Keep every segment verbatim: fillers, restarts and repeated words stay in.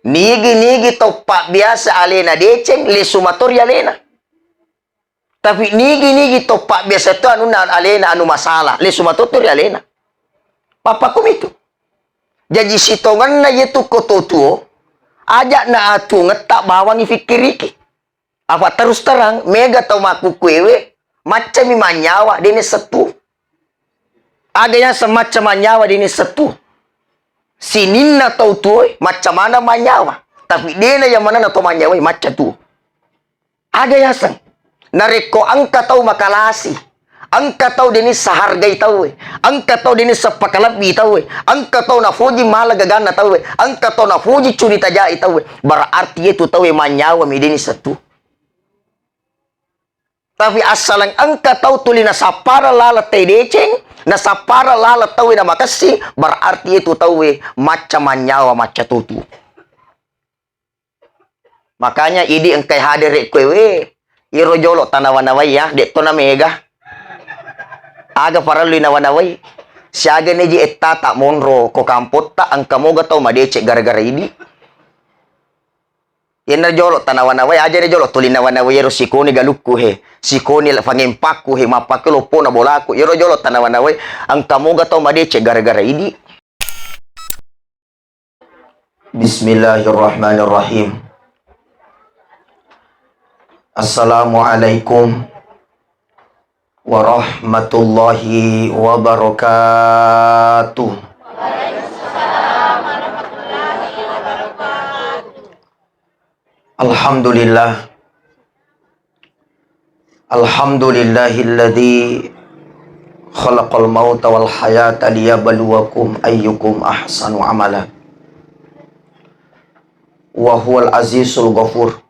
Nigi-nigi tau pabbiasa alena deceng, lesu mato ri alena. Tapi nigi-nigi tau pabbiasa to anunna alena anu masalah, lesu mato to ri alena. Pappakkumitu. Jaji sitongenna yetu ko to tuo, aja na atungetta bawang ifikkiriki. Apa terus terang, mega tau makkukkuewe, maccami manyawa, dene settu. Aga yaseng macca manyawa, dene settu. Sininna tau tuoe, macca maneng manyawa. Tapi dena yang manana to manyawa, macca tuo. Aga yaseng. Narekko engka tau makalasi, engka tau deni sahargai tauwe, engka tau deni seppakalebbi tauwe, engka tau nafoji mala gaganna tauwe, engka tau nafoji curi tajai tauwe, berarti yetu tauwe manyawa mi deni settu. Tapi assaleng engka tau tuli nasappara laleng tai deceng, nasappara laleng tauwe namakessing, berarti yetu tauwe macca manyawa, macca totu. Makanya idi engkai hadere kuewe, iro jolo tanawa-nawai ya, de to na mega. Aga parellu nawa-nawai. Siaga neji ettata monro ko kampotta, engka moga tau madeceng gara-gara idi. Yenna jolo tanawa-nawai, aja ne jolo tuli nawa-nawai, ero sikoni galukku he, sikoni la-, fangempakku he, mappake loppona bolaku, ero jolo tanawa-nawai, engka moga tau madeceng gara-gara idi. Bismillahirrahmanirrahim. Assalamualaikum warahmatullahi wabarakatuh. Alhamdulillah. Alhamdulillahilladzi khalaqal mauta wal hayata liyabluwakum ayyukum ahsanu amala. Wa huwal azizul ghafur.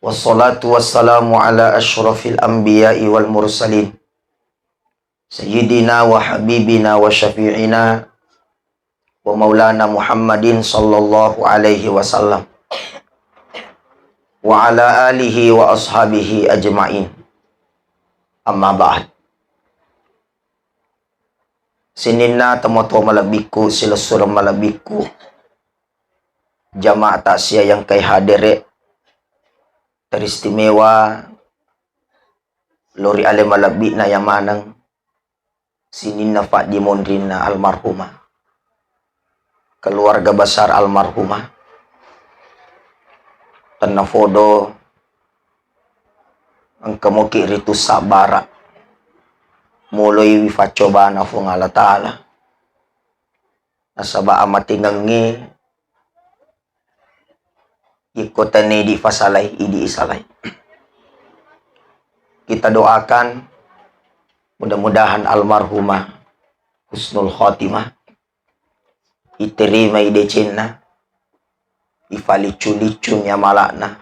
Wassalatu wassalamu ala asyrafil anbiya'i wal mursalin. Sayyidina wa habibina wa syafi'ina wa maulana Muhammadin sallallahu alaihi wasallam. Wa ala alihi wa ashabihi ajma'in. Amma ba'd. Sininna tomatoa malebbikku, silessureng malebbikku, jamaah takziah yang kai hadere, teristimewa lao ri ale malebbi'na iya maneng sininna faddimonrinna almarhumah, keluarga besar almarhumah, tennafodo engka moki ritu sabbara, moloiwi faccobana Fuang Allah Ta'ala. Nasaba amatengengnge, ikko tenni idi fasalai, idi isalai. Kita doakan, mudah-mudahan almarhumah husnul khotimah, iterimai decenna, ifaliccu-liccungi amala'na,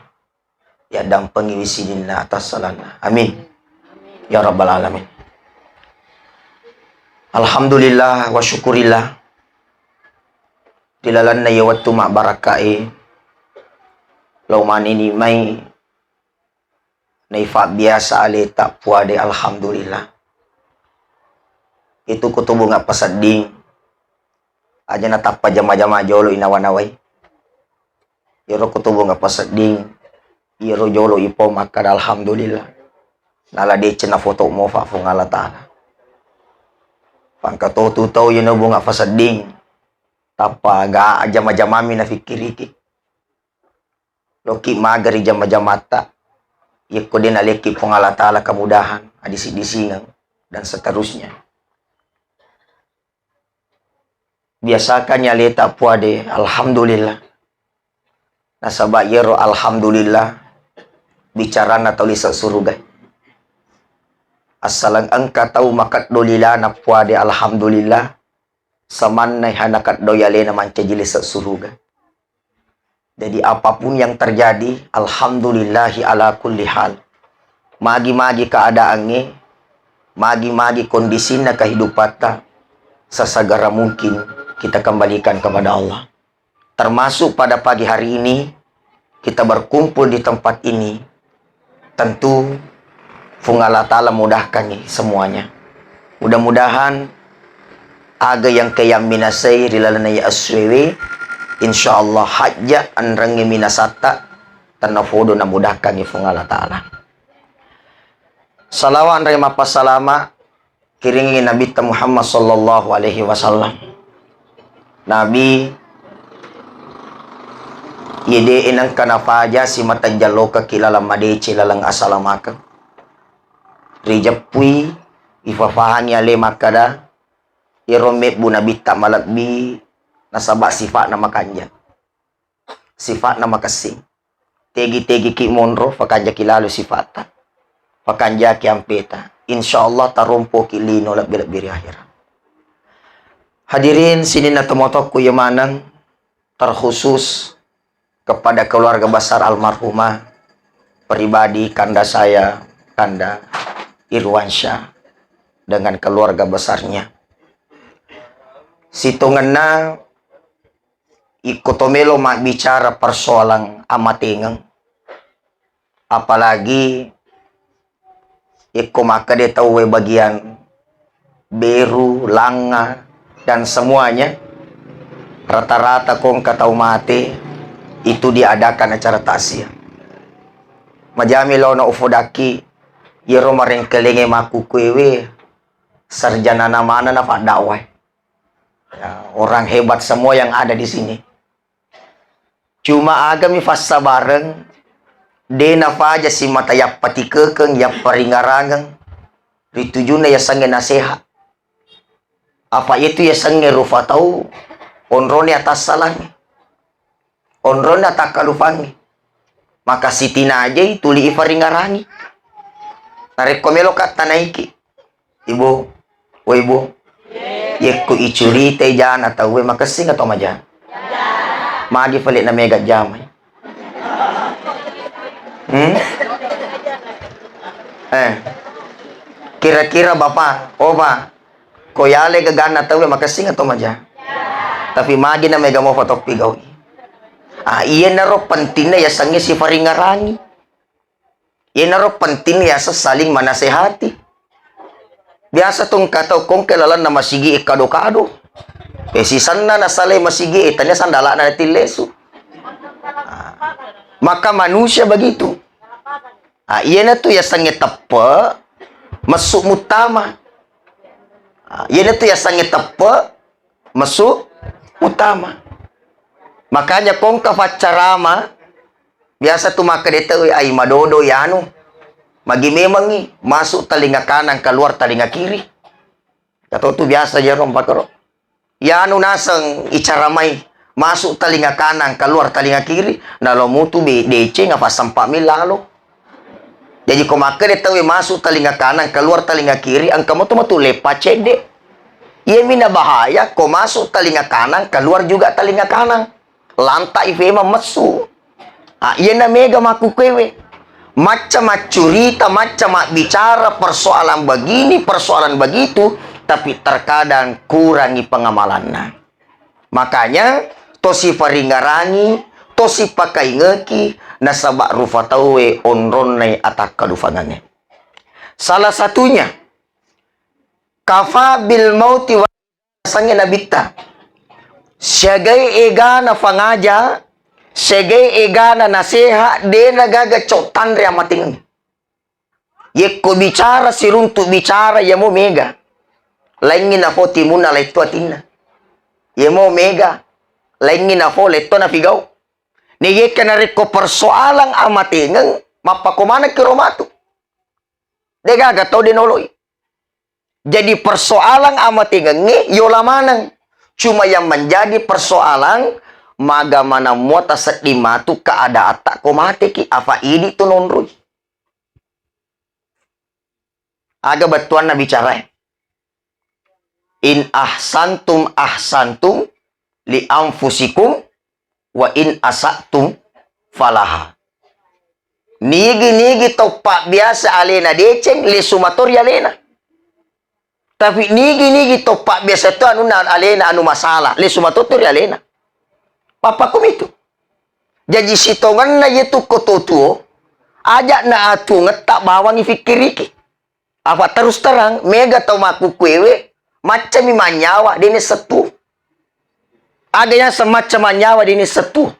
yaddampengiwi sininna atassalanna. Amin. Ya Rabbal Alamin. Alhamdulillah wa syukurillah. Ri lalenna iye wettu mabbarakkae, lao manini mai naifabbiasa aleta puade, alhamdulillah. Itu kutubunga pasedding, aja natappa jama-jama jolo inawa-nawai. Iyaro kutubunga pasedding, iyaro jolo ipau makkada alhamdulillah. Nala deceng nafoto mofa Fuang Allah Ta'ala. Pangkatotu tau iyano bunga pasedding, tappa ga jama-jamami nafikkiriki. Loki maga ri jama-jamatta, yekko de nalekki Fuang Allah Ta'ala kemudahan, adisi-disingeng, dan seterusnya. Biasakan aleta puade, alhamdulillah. Nasaba iyaro alhamdulillah bicarana tau lise suruga. Assaleng engka tau makeddo lilana puade, alhamdulillah, samanna hana keddoi alena mancaji lise suruga. Jadi, apapun yang terjadi, alhamdulillahi ala kulli hal. Magi-magi keadaannya, magi-magi kondisinna kehidupatta, sesegera mungkin kita kembalikan kepada Allah. Termasuk pada pagi hari ini, kita berkumpul di tempat ini, tentu Fuang Allah Ta'ala mudahkan semuanya. Mudah-mudahan aga yang kayamminasai ri lalenna ya S W W, Insya Allah hajja enrengnge minasatta, tennapodo namudakkangngi Fuang Allah Ta'ala. Salawat ri mappasalama kiringi Nabitta Muhammad sallallahu alaihi wasallam. Nabi, iye de'e nengka nafaja simata jallokaki laleng madeceng, laleng asalamakeng. Rijeppui, ifafahangi ale makkada, iyaro mebbu Nabitta malebbi, nasaba sifa'na makanja. Sifa'na makessing. Tegi-tegiki monro, fakanjaki lalo sifatta. Fakanjaki ampeta. Insya Allah tarompoki lino lebbi-lebbi ri akhirat. Hadirin sininna tomatoakku iya maneng, terkhusus kepada keluarga besar almarhumah pribadi kanda saya, Kanda Irwansyah dengan keluarga besarnya. Sitongenna ikko to melo mabbicara persoalan amatengeng, apalagi ikko makkeda tauwe bagian beru, langa, dan semuanya, rata-rata ko engka tau mate itu diadakan acara takziah. Majami laona ufodakki, iyaro marengkalinge makkukuewe sarjanana maneng na faddakwah. Ya, orang hebat semua yang ada di sini. Cuma agami fassabareng, de nafaja simata yappatikekeng, yapparingarangeng, ritujunna yasengnge nasehat. Apa itu yasengnge rufa tau, onrone atassalangnge. Onronna takkalufangngi. Maka sitinajai tuli ifaringarangi. Narekko melo kattanaiki, "Ibu, o Ibu, yekko icuritai jana tauwe, makessing atau maja?" Magi fale na mega jamai. Hmm? Eh. Kira-kira Bapak, oh Pak, ko yale gaganna tauwe makessing atau maja? Tapi magi na mega mo fotoppi gaui. Ah, iyanaro pentingna yasengnge sifaringarangi. Iyanaro pentingna yaseng saling manasehati. Biasa tu engka tau kongke lalenna masigi e kado-kado. Eh, sisenna nasalai masigi e, tania sandalana natillesu. Ah, maka manusia begitu. Ah, iyanatu yasengnge teppe, messu muttama. Ah, iyanatu yasengnge teppe, messu muttama. Makanya kongka faccarama, biasa tu makkeda tau, "Ai, madodo yanu." Magi memengngi, masuk telinga kanan, keluar telinga kiri. Katau tu biasa jaro pakaro. Yanu naseng icaramai, masuk telinga kanan, keluar telinga kiri, nalo mutu be-, deceng apa sempak mi lalo. Jadi ko makkeda tauwe masuk telinga kanan, keluar telinga kiri, engka motu matu leppa cedde. Iyami na bahaya, ko masuk telinga kanan, keluar juga telinga kanan. Lantai femeng messu. Ah, iyana mega makkukuewe. Macca maccurita, macca mabbicara persoalan begini, persoalan begitu, tapi terkadang kurangi pengamalanna. Makanya, tosi faringarangi, tosi pakaingeki, nasaba rufa tauwe onronnai atakkalufangengnge. Salah satunya, kafa bil mauti wa-, sange nabitta. Siagai egana fangaja, siagai egana naseha, dena gaga cok tanre amatengengnge. Yekko bicara siruntu bicara, yamo mega. Laingngi nafo timunna laittu atinna. Yamo mega. Laingngi nafo letto nafigau. Niyekka narekko persoalan amatengeng, mappakomanekki ro matu. Degaga tau denoloi. Jadi persoalan amatengengnge yola maneng. Cuma yang menjadi persoalan, maga maneng mua tasedding matu keadaatta ko mateki, afa idi tu nonroi. Aga bettuanna bicarae? "In ahsantum ahsantum li anfusikum wa in asatum falaha." Nigi-nigi tau pabbiasa alena deceng, lesu mato ri alena. Tapi nigi-nigi to pabbiasa to anunna alena anu masalah, lesu matotu ri alena. Pappakumitu. Jaji sitongenna yetu ko to tuo, aja na atuangetta bawang ifikkiriki. Apa terus terang, mega tau makkukkuewe, maccami manyawa, dene settu. Aga yaseng macca manyawa dini settu.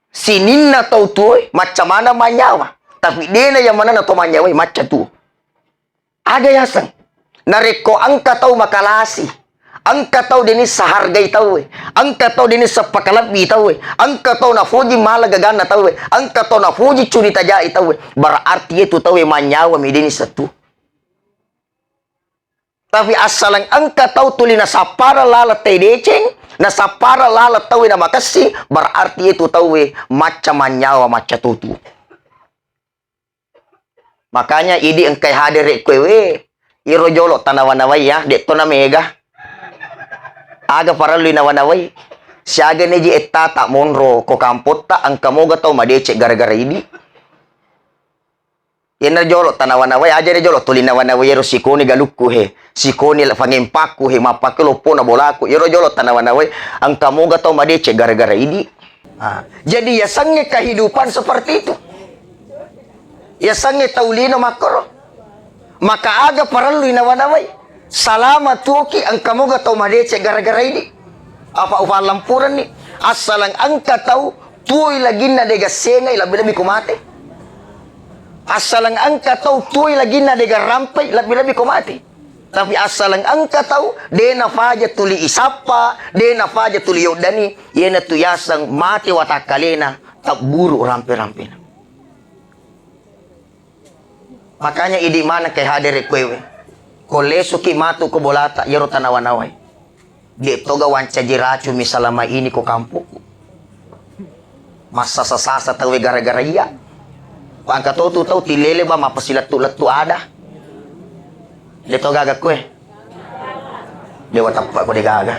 Sininna tau tuo, macca mana manyawa. Tapi dena yang mana to manyawa, macca tuo. Aga yaseng. Narekko engka tau makalasi, engka tau deni sahargai tauwe, engka tau deni seppakalebbi tauwe, engka tau nafoji mala gaganna tauwe, engka tau nafoji curi tajai tauwe, berarti itu tauwe manyawa mi deni settu. Tapi assaleng engka tau tuli nasappara laleng tai deceng, nasappara laleng tauwe namakessing, berarti itu tauwe macca manyawa, macca tutu. Makanya idi engkai hadere kowe we, iro jolo tanawa-nawai ya, de to na mega. Aga parellu nawa-nawai? Siaga neji ettata monro ko kampotta, engka moga tau madeceng gara-gara idi. Yenna jolo tanawa-nawai, aja de jolo tuli nawa-nawai ero sikoni galukku he, sikoni la-, fangempakku he, mappake loppona bolaku, ero jolo tanawa-nawai, engka moga tau madeceng gara-gara idi. Ah, jadi yasengnge kehidupan seperti itu. Yasengnge tau lino makkoro. Maka aga parellui nawa-nawai? Salama tuoki engka moga tau madeceng gara-gara idi. Apa ufallampurenni? Assaleng engka tau tuoi laginna degassengai lebbi-lebbi ko mate. Assaleng engka tau tuoi laginna dega rampai lebbi-lebbi ko mate. Tapi assaleng engka tau, de nafaja tuli isappa, de nafaja tuli yoddani, iyanatu yaseng mate watakkalena, tabburu rampe-rampena. Makanya idi maneng ke hadere kowe. Ko lesuki matu ko bolata, iyaro tanawa-nawai. De toga wancaji racun mi selama ini ko kampokku. Massasa-sasa tauwe gara-gara iya. Ko engka to tu tau tilele ba mappasilettu-lettu ada. De to gaga kowe. Dewa teppe ko de gaga.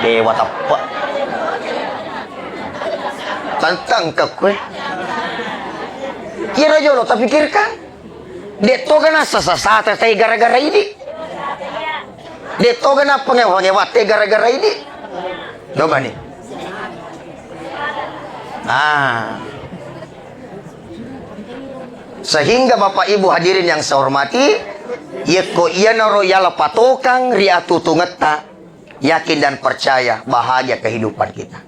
Dewa teppe. Tentang ke kowe. Kira jolo tapikirkan. De toga nassasa-sasa tai gara-gara idi. De toga nappangewa-ngewa tai gara-gara idi. Domani. Nah. Sehingga Bapak Ibu hadirin yang saya hormati, yekko iyanaro yala patokang ri atutungetta, yakin dan percaya bahagia kehidupan kita.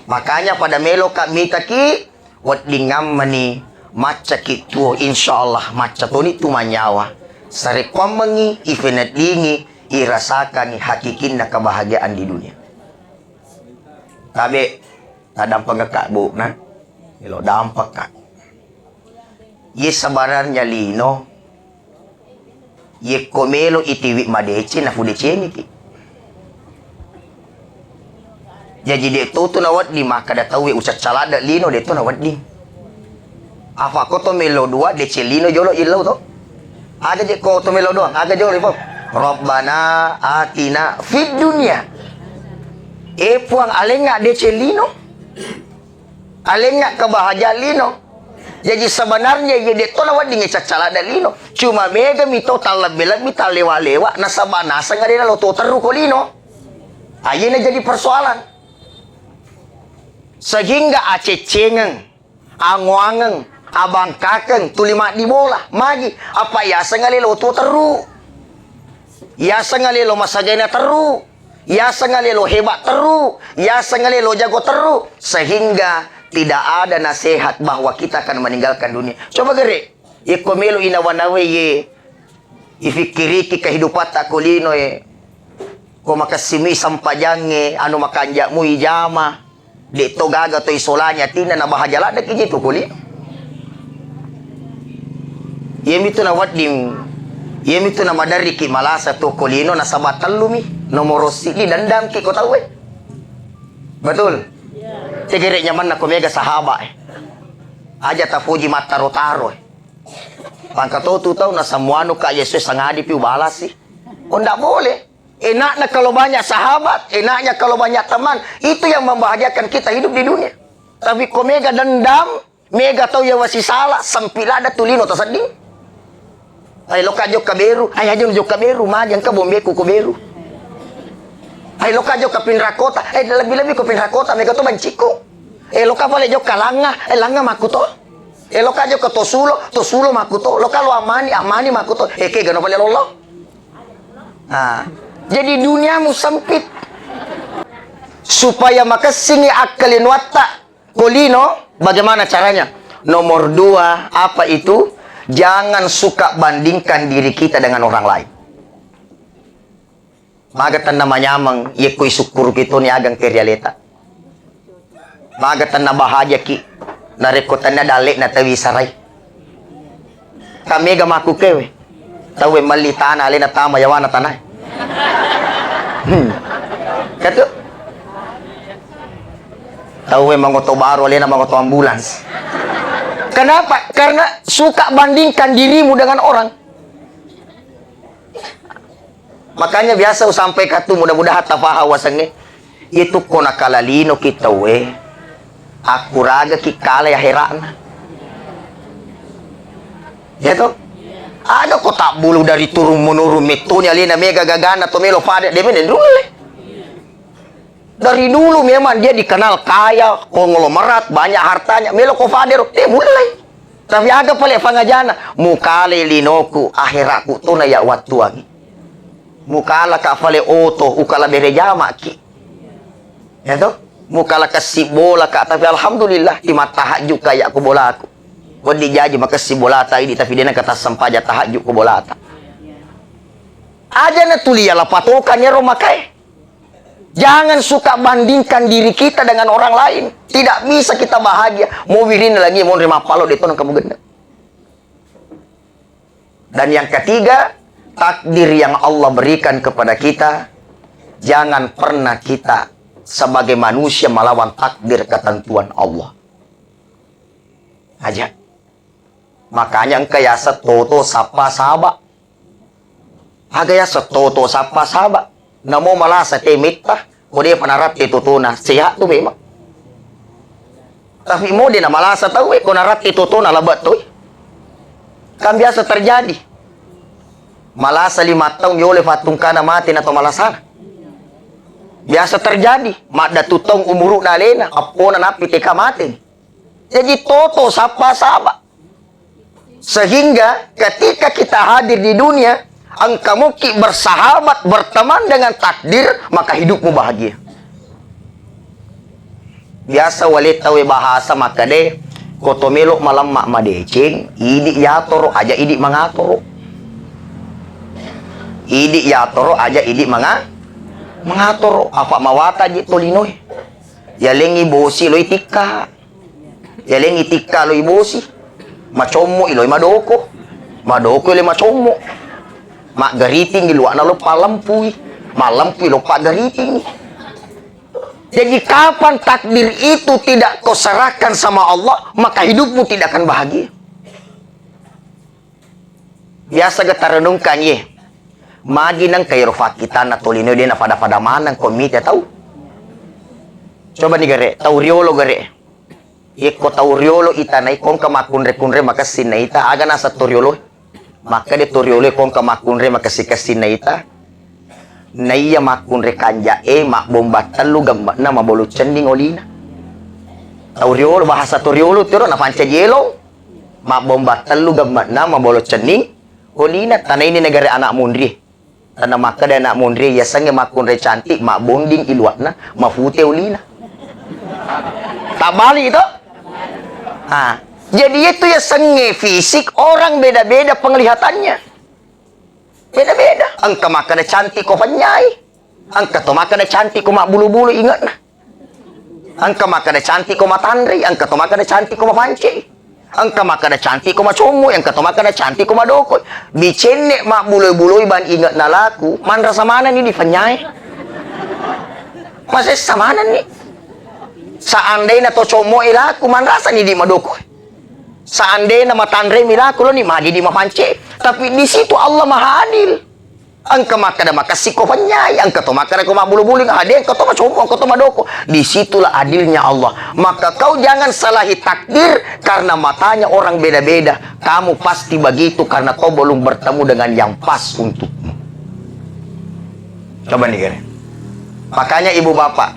Makanya pada meloka mitaki, weddingammani maccaki tuo, insya Allah macca toni tu manyawa. Sarekkuammengi, ifeneddingi, irasakangi hakikinna kebahagiaan di dunia. Tabe, tadampengekka, Bu, na? Melo dampekka. Ye sebenarnya lino, yekko melo itiwi madeceng, nafu decengiki. Jaji de to tu nawedding makkada tauwe ucacca ladde lino, de to nawedding. Apa ko to melo dua deceng lino jolo illau to? Aga je ko to melo doang, aga jolo ipo. Rabbana atina fid dunya. Eh Puang, alengnga deceng lino. Alengnga kebahagiaan lino. Jaji sebenarnya ye de to nawedding cacca ladde lino. Cuma mega mi to tallebbi-lebbi, tallewa-lewa, nasaba naseng alena lo to terru ko lino. Aye na jadi persoalan. Sehingga aceccengeng, angoangeng, abangkakeng, tuli maddibola, magi, apa yaseng ale lo tuo terru. Yaseng ale lo masagaina terru. Yaseng ale lo hebat terru. Yaseng ale lo jago terru. Sehingga tidak ada nasihat bahwa kita akan meninggalkan dunia. Coba gere, yekko melo inawa-nawai ye, ifikkiriki kehidupatta ko lino e. Ko makessimi sempajangnge, anu makanja'mu ijama. De to gaga to isolanya atinna nabahaja laddeki je tu ko lino. Iyamitu nawedding, iyamitu namaderriki malasa tu ko lino nasaba tellumi. Nomoro siddi dendamki ko tauwe. Betul? Tegere nyamanna ko mega sahabat e. Aja tafoji mattaro-taro e. Pangka to tu tau nasammuanu ka Yesus sangadi piu balasi. Oh, ndak boleh. Enaknya kalau banyak sahabat, enaknya kalau banyak teman, itu yang membahagiakan kita hidup di dunia. Tapi ko mega dendam, mega tau yawa sisala, sempi ladde tu lino tasedding. Ai loka jokka beru, ai aja jokka beru, magi engka bombeku ko beru. Ai loka jokka pinrakota, ai lebih-lebih ko pinrakota, mega to bancikku. Eh loka pale jokka langa, eh langa makkuto. Eh loka jokka tosulo, tosulo makkuto. Loka lo amani, amani makkuto. Eh kega no pale lollo. Nah, jadi duniamu sempit. Supaya makessingi akkalinoatta ko lino, bagaimana caranya? Nomor dua, apa itu? Jangan suka bandingkan diri kita dengan orang lain. Maga tenna manyameng, yekko isukkuruki toni aga engka ri aleta. Maga tenna bahagiaki, narekko tenna dalle'na tau isarai. Ka mega makkukewe. Tauwe melli tana alena tama yawana tanae. Hmm. Katu? Tauwe mangoto baru alena mangoto ambulans. Kenapa? Karena suka bandingkan dirimu dengan orang. Makanya biasa usampaikan tu, mudah-mudahan tafaham wasengnge. Itu ko nakalalinoki tauwe, akkuragaki kalai ahera'na. Ya toh? Ada ko tabbulu dari turun menurun mettoni alena mega gagana to melo fade de mene nulle. Dari dulu memang dia dikenal kaya, konglomerat, banyak hartanya, melo ko fade ro, de mulle. Tapi aga pale fangajana, mukalai linoku, aherakku tona ya wattuangi. Mukalaka fale oto, ukala bere jamaki. Ya toh? Mukala kessi bolaka, tapi alhamdulillah, imattahajju kaya ku bolaku. Wedding jaji makessi bolata idi, tapi dena kata sempaja tahajju ku bolata. Aja na tulia lapatokan yaro makae. Jangan suka bandingkan diri kita dengan orang lain. Tidak bisa kita bahagia. Mau wirin lagi, mau nerima palo, de tona kamu genne. Dan yang ketiga, takdir yang Allah berikan kepada kita, jangan pernah kita sebagai manusia melawan takdir ketentuan Allah. Aja. Makanya engka yaseng toto sappa saba. Aga yaseng toto sappa saba. Namo malasa te metta, ko defa naratte totona, sehat tu memang. Tapi mo de na malasa tau e, ko naratte totona labe toi. Kan biasa terjadi. Malasa lima taung yole fattungkana mate na to malasana. Biasa terjadi, maddatu taung umuruna alena, appona nappi teka mate. Jadi toto sappa saba. Sehingga ketika kita hadir di dunia, engka muki bersahabat, berteman dengan takdir, maka hidupmu bahagia. Biasa wale tau e bahasa makkeda, ko to melo malemma madeceng, idi yatoro, aja idi mangatoro. Idi yatoro, aja idi manga-, mangatoro. Apa mawata je tolinoe. Yalengi bosi loi tikka. Yalengi tikka loi bosi. Macommo iloi madoko. Madoko iloi macommo. Maggariting iluana lo palempui. Malempui lo paggariting. Jadi kapan takdir itu tidak kau serahkan sama Allah, maka hidupmu tidak akan bahagia. Biasa ga tarenungkan ye. Magi nengka ero fakkitanna tolino de na fada-fada maneng ko mita tau. Coba ni gare, tau riolo gare. Yekko tau riolo ita nai kongka makkunre-kunre makessing na ita, aga naseng to riolo. Makkeda to riolo kongka makkunre makessing-kessing na ita. Naiya makkunre kanja e mabbomba tellu gemme'na mabolo cenning olina. Tau riolo, bahasa to riolo tiro napancaji elong. Mabbomba tellu gemme'na mabolo cenning olina. Tanaini negara anak munri. Tana makkeda anak munri yasengnge makkunre cantik, mabbonding iluakna, mafute olina. Tabbali to? Ah, jadi itu yasengnge fisik orang beda-beda penglihatannya. Beda-beda. Engka makkeda cantik ko fanyai. Engka to makkeda cantik ko mabbulu-bulu inge'na. Engka makkeda cantik ko matanrei, engka to makkeda cantik ko mapancei. Engka makkeda cantik ko macommo, engka to makkeda cantik ko madoko. Bicenne mabbuloi-buloi bang inge'na laku, manrasa manenni di fanyai. Masessa manenni. Seandaina to commo e laku, manrasa ni di madoko. Seandaina matanrei mi laku, lo ni magi di mapance. Tapi di situ Allah Maha Adil. Engka makkeda makessing ko fanyai, engka to makkeda ko mabbulu-bulu, ade engka to macommo, engka to madoko. Disitulah adilnya Allah. Maka kau jangan salahi takdir karena matanya orang beda-beda. Kamu pasti begitu karena kau belum bertemu dengan yang pas untukmu. Coba nih, gare. Makanya ibu bapak,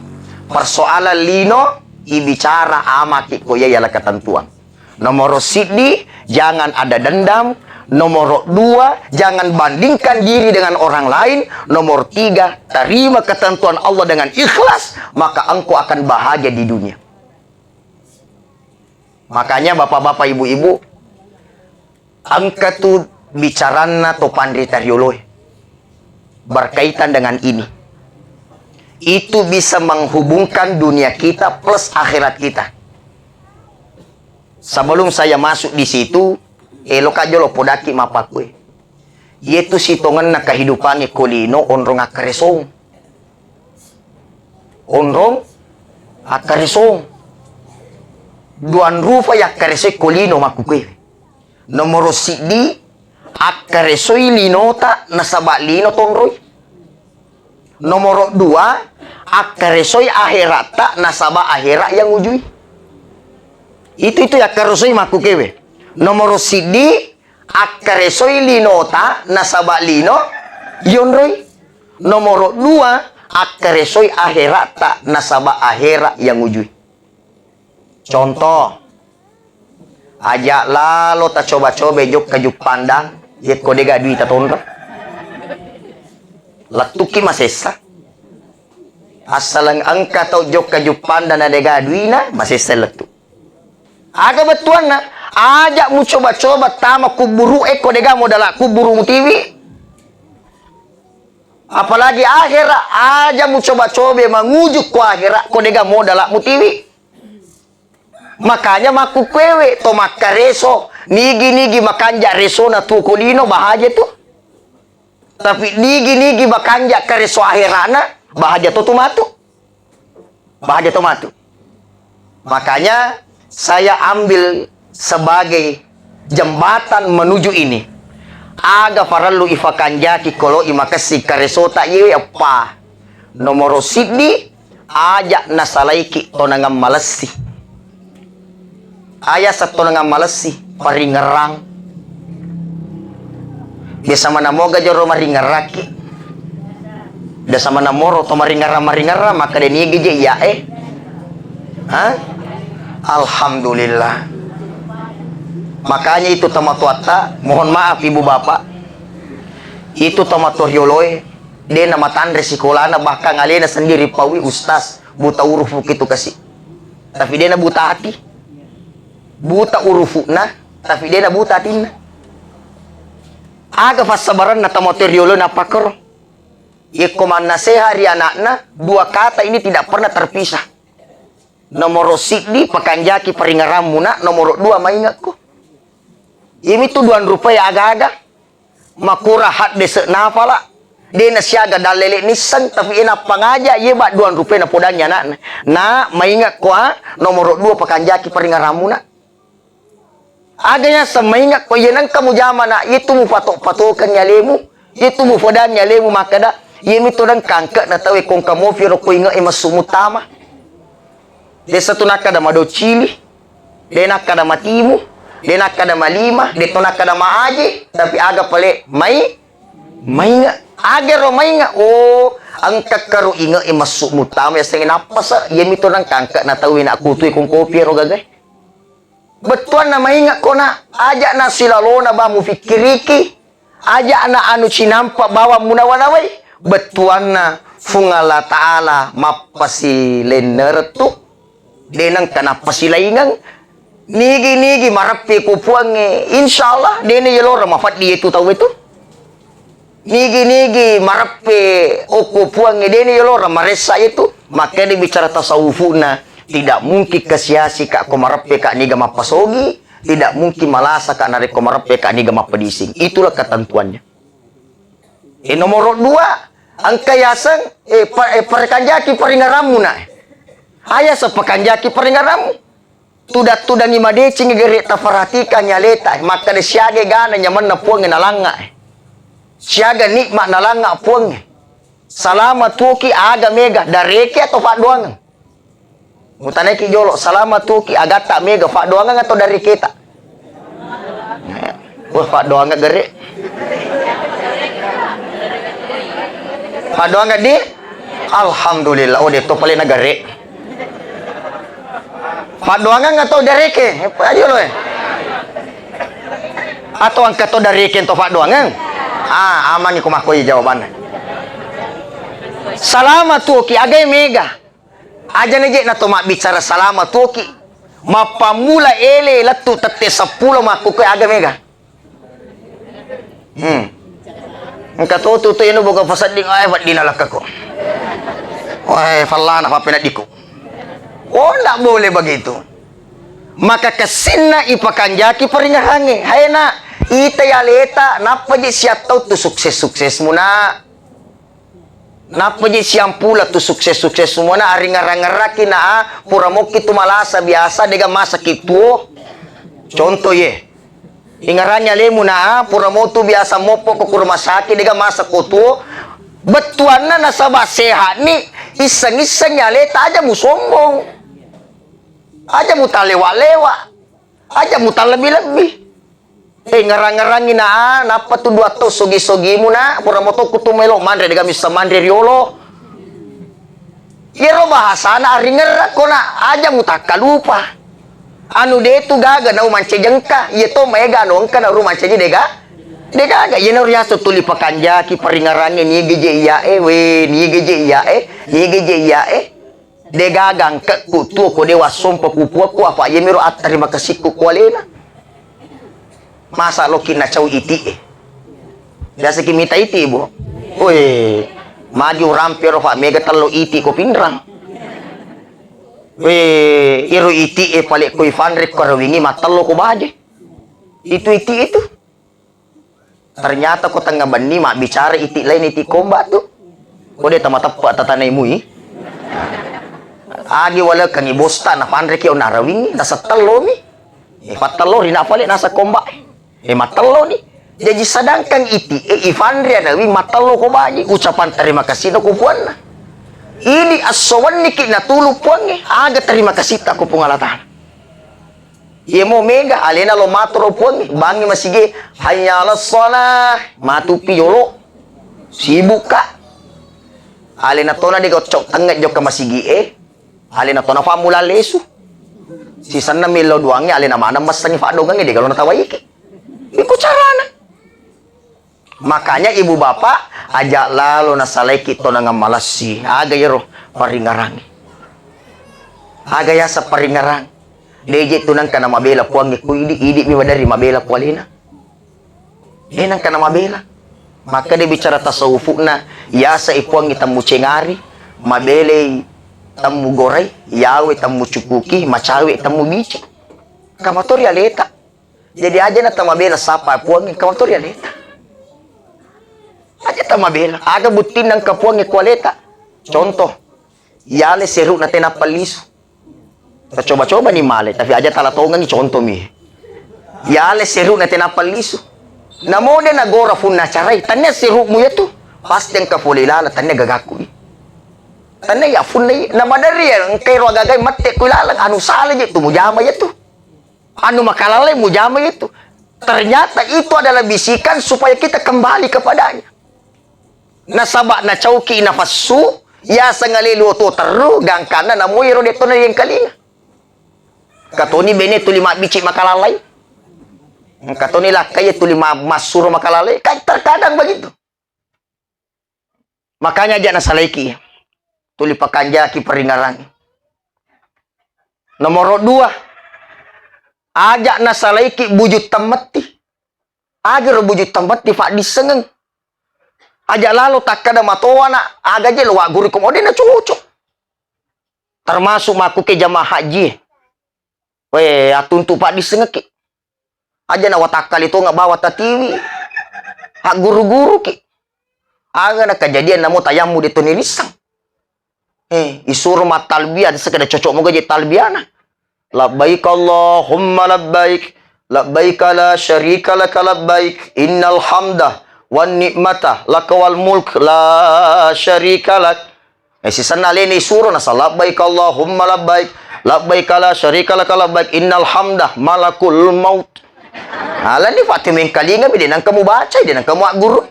persoalan lino ibicara amaki ko iya ialah ketentuan. Nomor siddi, jangan ada dendam. Nomor dua, jangan bandingkan diri dengan orang lain. Nomor tiga, terima ketentuan Allah dengan ikhlas, maka engkau akan bahagia di dunia. Makanya bapak-bapak, ibu-ibu, engka tu bicaranna to panrita rioloe berkaitan dengan ini. Itu bisa menghubungkan dunia kita plus akhirat kita. Sebelum saya masuk di situ, eloka jolo podaki mappakue. Iyetu sitongenna kehidupangnge ko lino onrong akkaresong. Onrong akkaresong. Duang rupa yakkaresoi ko lino makkukue. Nomoro siddi, akkaresoi linota nasaba lino tonroi. Nomoro dua, akkaresoi akheratta nasaba akhera yang ujui. Itu, itu yakkaresoi makkukewe. Nomoro siddi, akkaresoi linota nasaba lino yonroi. Nomoro dua, akkaresoi akheratta nasaba akhera yang ujui. Contoh, aja lalo tacoba-coba jokka Juppandang, yekko dega duita tonro. Lettukki masessa. Assaleng engka tau jokka Juppandang na dega duina, masessa lettu. Aga bettuanna? Aja mucoba-coba tama kubburu ekko dega modala kubburu mutiwi. Apalagi akhera, aja mucoba-coba manguju ko akhera ko dega modala mutiwi. Makanya makkukkuewe to makkareso, nigi-nigi makanja resona tuo ko lino bahaja tu. Tapi nigi-nigi makanja kareso aherana, bahaja to tu matu. Bahaja to matu. Makanya saya ambil sebagai jembatan menuju ini. Aga farellu ifakanjaki kolo imakessing karesota iwe eppa. Nomoro siddi, aja nasalaiki tonangang malessi. Aya settonangang malessi, paringerang. Biasa mana moga joro maringeraki. Biasa mana moro to maringerang-maringerang, maka de nigi je iya eh. Ha? Alhamdulillah. Makanya itu tomatoatta, mohon maaf ibu bapak. Itu tomatua rioloe, de na matanre sikolana, bahkan alena sendiri paui ustaz, buta urufu kitu kasi. Tapi de na buta hati. Buta urufu'na, tapi de na buta atinna. Aga fassabaranna tomatoa riolo napakkoro. Yekko mannaseha ri anakna, dua kata ini tidak pernah terpisah. Nomoro siddi, pakanjaki paringerammu, nak. Nomoro dua, maingekko. Iyamitu duang rupai aga-aga. Makura haddese nafala, de nasiaga dallele nisseng, tapi e nappangaja, iye ba duang rupai napodangi anakna. Na, maingekko, a, nomoro dua pakanjaki paringerammu, nak. Aga yaseng maingekko, iye nengka mujama, nak, iyetu mupato-patokengngi alemu, iyetu mupodangi alemu makkeda, iyemitu nengka angke'na tauwe ko engka mopi ro ko inge'e messu muttama. Desa tu nakkada madoccili, de nakkada matimu, de nakkada malima, de to nakkada maaje, tapi aga pale mai, mainge, aga ro mainge, oh, engka karo inge e massu mutama yasengnge nappase, iyami to nang kangke na tau ina kutui kong kopi ro gagai. Bettuanna mainge kona, aja na silalona ba mufikkiriki. Aja'na anu cinampa bawang munawa-nawai, bettuanna Fuang Allah Ta'ala mappasilennerettu, de nengka nappasilaingeng. Nigi-nigi mareppe ko Puangnge, insya Allah, dena yelora mafaddi yetu tau itu. Nigi-nigi mareppe okko Puangnge, dena yelora maressa yetu. Makanya bicara tasawufuna, tidak mungkin kasiasi ka ko mareppe ka niga mappasogi, tidak mungkin malasa ka narekko mareppe ka niga mappedising. Itulah ketentuannya. E, nomoro dua, engka yaseng, e, pa-, e, parekanjaki paringerammu na. Ayaseng pakanjaki paringerammu. Tudang-tudangi madeceng gere taperhatikan aleta. Makkeda siaga gana nyamenna Puangnge nalangnga. Siaga nikmat nalangnga Puangnge. Salama tuoki aga mega, dareke atau paddoangeng? Mutanaiki jolo, salama tuoki agatta mega, paddoangeng atau dareketa? Wah, paddoangeng gere. Paddoangeng di? Alhamdulillah, oh, detto pale na gere. Paddoangeng atau dareke? Ayo lo, eh. Atau engka to darekeng to paddoangeng? Ah, amanni ko makkoe jawabanna. Salama tuoki, aga e mega. Aja na je na to mabbicara salama tuoki. Mappammula ele lettu tette seppulo makkukkoe aga mega. Hmm. Engka to tu, tu eno boga pasedding, eh, weddina lakkako. Wah, fallana pappeneddikku. Oh, ndak boleh begitu. Maka kessinna ipakanjaki paringarangnge. Hai nak, ita aleta, nappa je siattau tu sukses-suksesmu nak. Nappa je siampula tu sukses-suksesmu nak, aringarang-ngaraki nak, pura mokki tu malasa biasa, dega masaki tuo. Contoh ye. Ingaranni alemu na, pura motu biasa moppo ko ku rumah sakit, dega masa ko tuo. Bettuanna nasaba sehat ni, isseng-isseng aleta, aja musombong. Aja mutalewa-lewa. Aja mutallebbi-lebbi. Eh, ngarang-ngarangi na, nappa tu dua to sogi-sogimu na, pura moto ku tu melo manre, dega missa manre riolo. Iyaro bahasana aringerrang ko na, aja mutakkalupa. Anu de tu gaga nau mancaji engka, iya to maega anu engka nauru mancaji dega, degaga. Iyana riaso tuli pakanjaki paringarangnge, niga je iyae, we, niga je iyae, niga je iyae. Degaga engkekku tuo ko dewa sompa ku puakku, apa iyamiro attarima kasikku ku alena. Masa loki nacau iti e. Biasa ki mita iti, Bu. Woi, magi urampe ro fa mega tello iti ko pinrang. Woi, iro iti e pale ko ifanre ko rawingi matello ko baje. Itu iti itu. Ternyata ko tengnga benni mabbicara iti lain iti komba tu. Ko de tama teppa tatanai mui. Agi walekengi bosta napanreki onnarawingi, nasettellomi. Eh, pattello ri nafale nasa komba. Eh, mattello ni. Jaji sedangkan iti, eh, ifanre anawi mattello ko baji, ucapan terima kasih ko puanna. Ini esso wenniki natulu puangnge, aga terima kasih ta ko Puang Allah Ta'ala. Iyamo mega, alena lo matoro puangnge, bangngi masigi, hayya 'alas shalah, matupi jolo. Sibukka. Alena tona de gocok tengnga jokka masigi e. Alena tona fammula lesu. Sisenna millau duangnge alena maneng messengngi faddongengnge de galo natawaiki. Iko carana. Makanya ibu bapak, aja lalo nasalaiki tonangang malassi. Aga yero paringarangnge. Aga yasa paringarang. Deje tu nangka namabela puangnge ku idi, idi mi madari mabela ku alena. Eh, nangka namabela. Maka de bicara tasawufu'na, yasa i puangnge temmu cengari, mabelei temmu gorai, yawe temmu cukuki, macawe temmu bici. Kamatori aleta. Jadi aja na tamabela sapa puangnge, kamatori aleta. Aja tamabela. Aga buttinna engka puangnge ku aleta. Contoh, yale seru na tena pallisu. Tacoba-coba ni male, tapi aja tala tongengi contoh mi. Yale seru na tena pallisu. Namo de nagora funna carai, tania serumu yatu. Pasti engka fole lala, tania gagaku. Tania ya funna i, na madari ya engka ero agagai mette ku laleng, anu sala je tu mujama yatu. Anu makalalai mujama itu. Ternyata itu adalah bisikan supaya kita kembali kepadanya. Nasaba nacauki nafassu, yaseng ale luo tuo terru, gangkanna namoi ro detto nayengkalinga. Katoni bene tuli mabbici makalalai. Katoni lakkai tuli ma-, massuro makalalai. Kan terkadang begitu. Makanya aja nasalaiki. Tuli pakanjaki paringarang. Nomoro dua, aja nasalaiki buju temmetti. Agaro buju temmetti faddissengeng. Aja lalo takkada matoa na, aga je lo wagguru ko mode na cocok. Termasuk makkuke jamaah haji. We, atuntu paddissengekki. Aja na watakkali tonga bawa tatiwi. Agguru-guruki. Aga na kejadian namo tayammu de toni rissang. Eh, isuro mattalbiyah, sekeda cocok moga je talbiyana. Labbaik Allahumma labbaik. Labbaik la syarika laka labbaik. Innal hamda wan ni'mata laka wal mulk la syarika lak. Eh, sisenna alena isuro nasa, "Labbaik Allahumma labbaik, labbaik la syarika laka labbaik, innal hamda malakul maut." Alani fatu mengkalinga mi, de nangka mubaca, de nangka muagguru.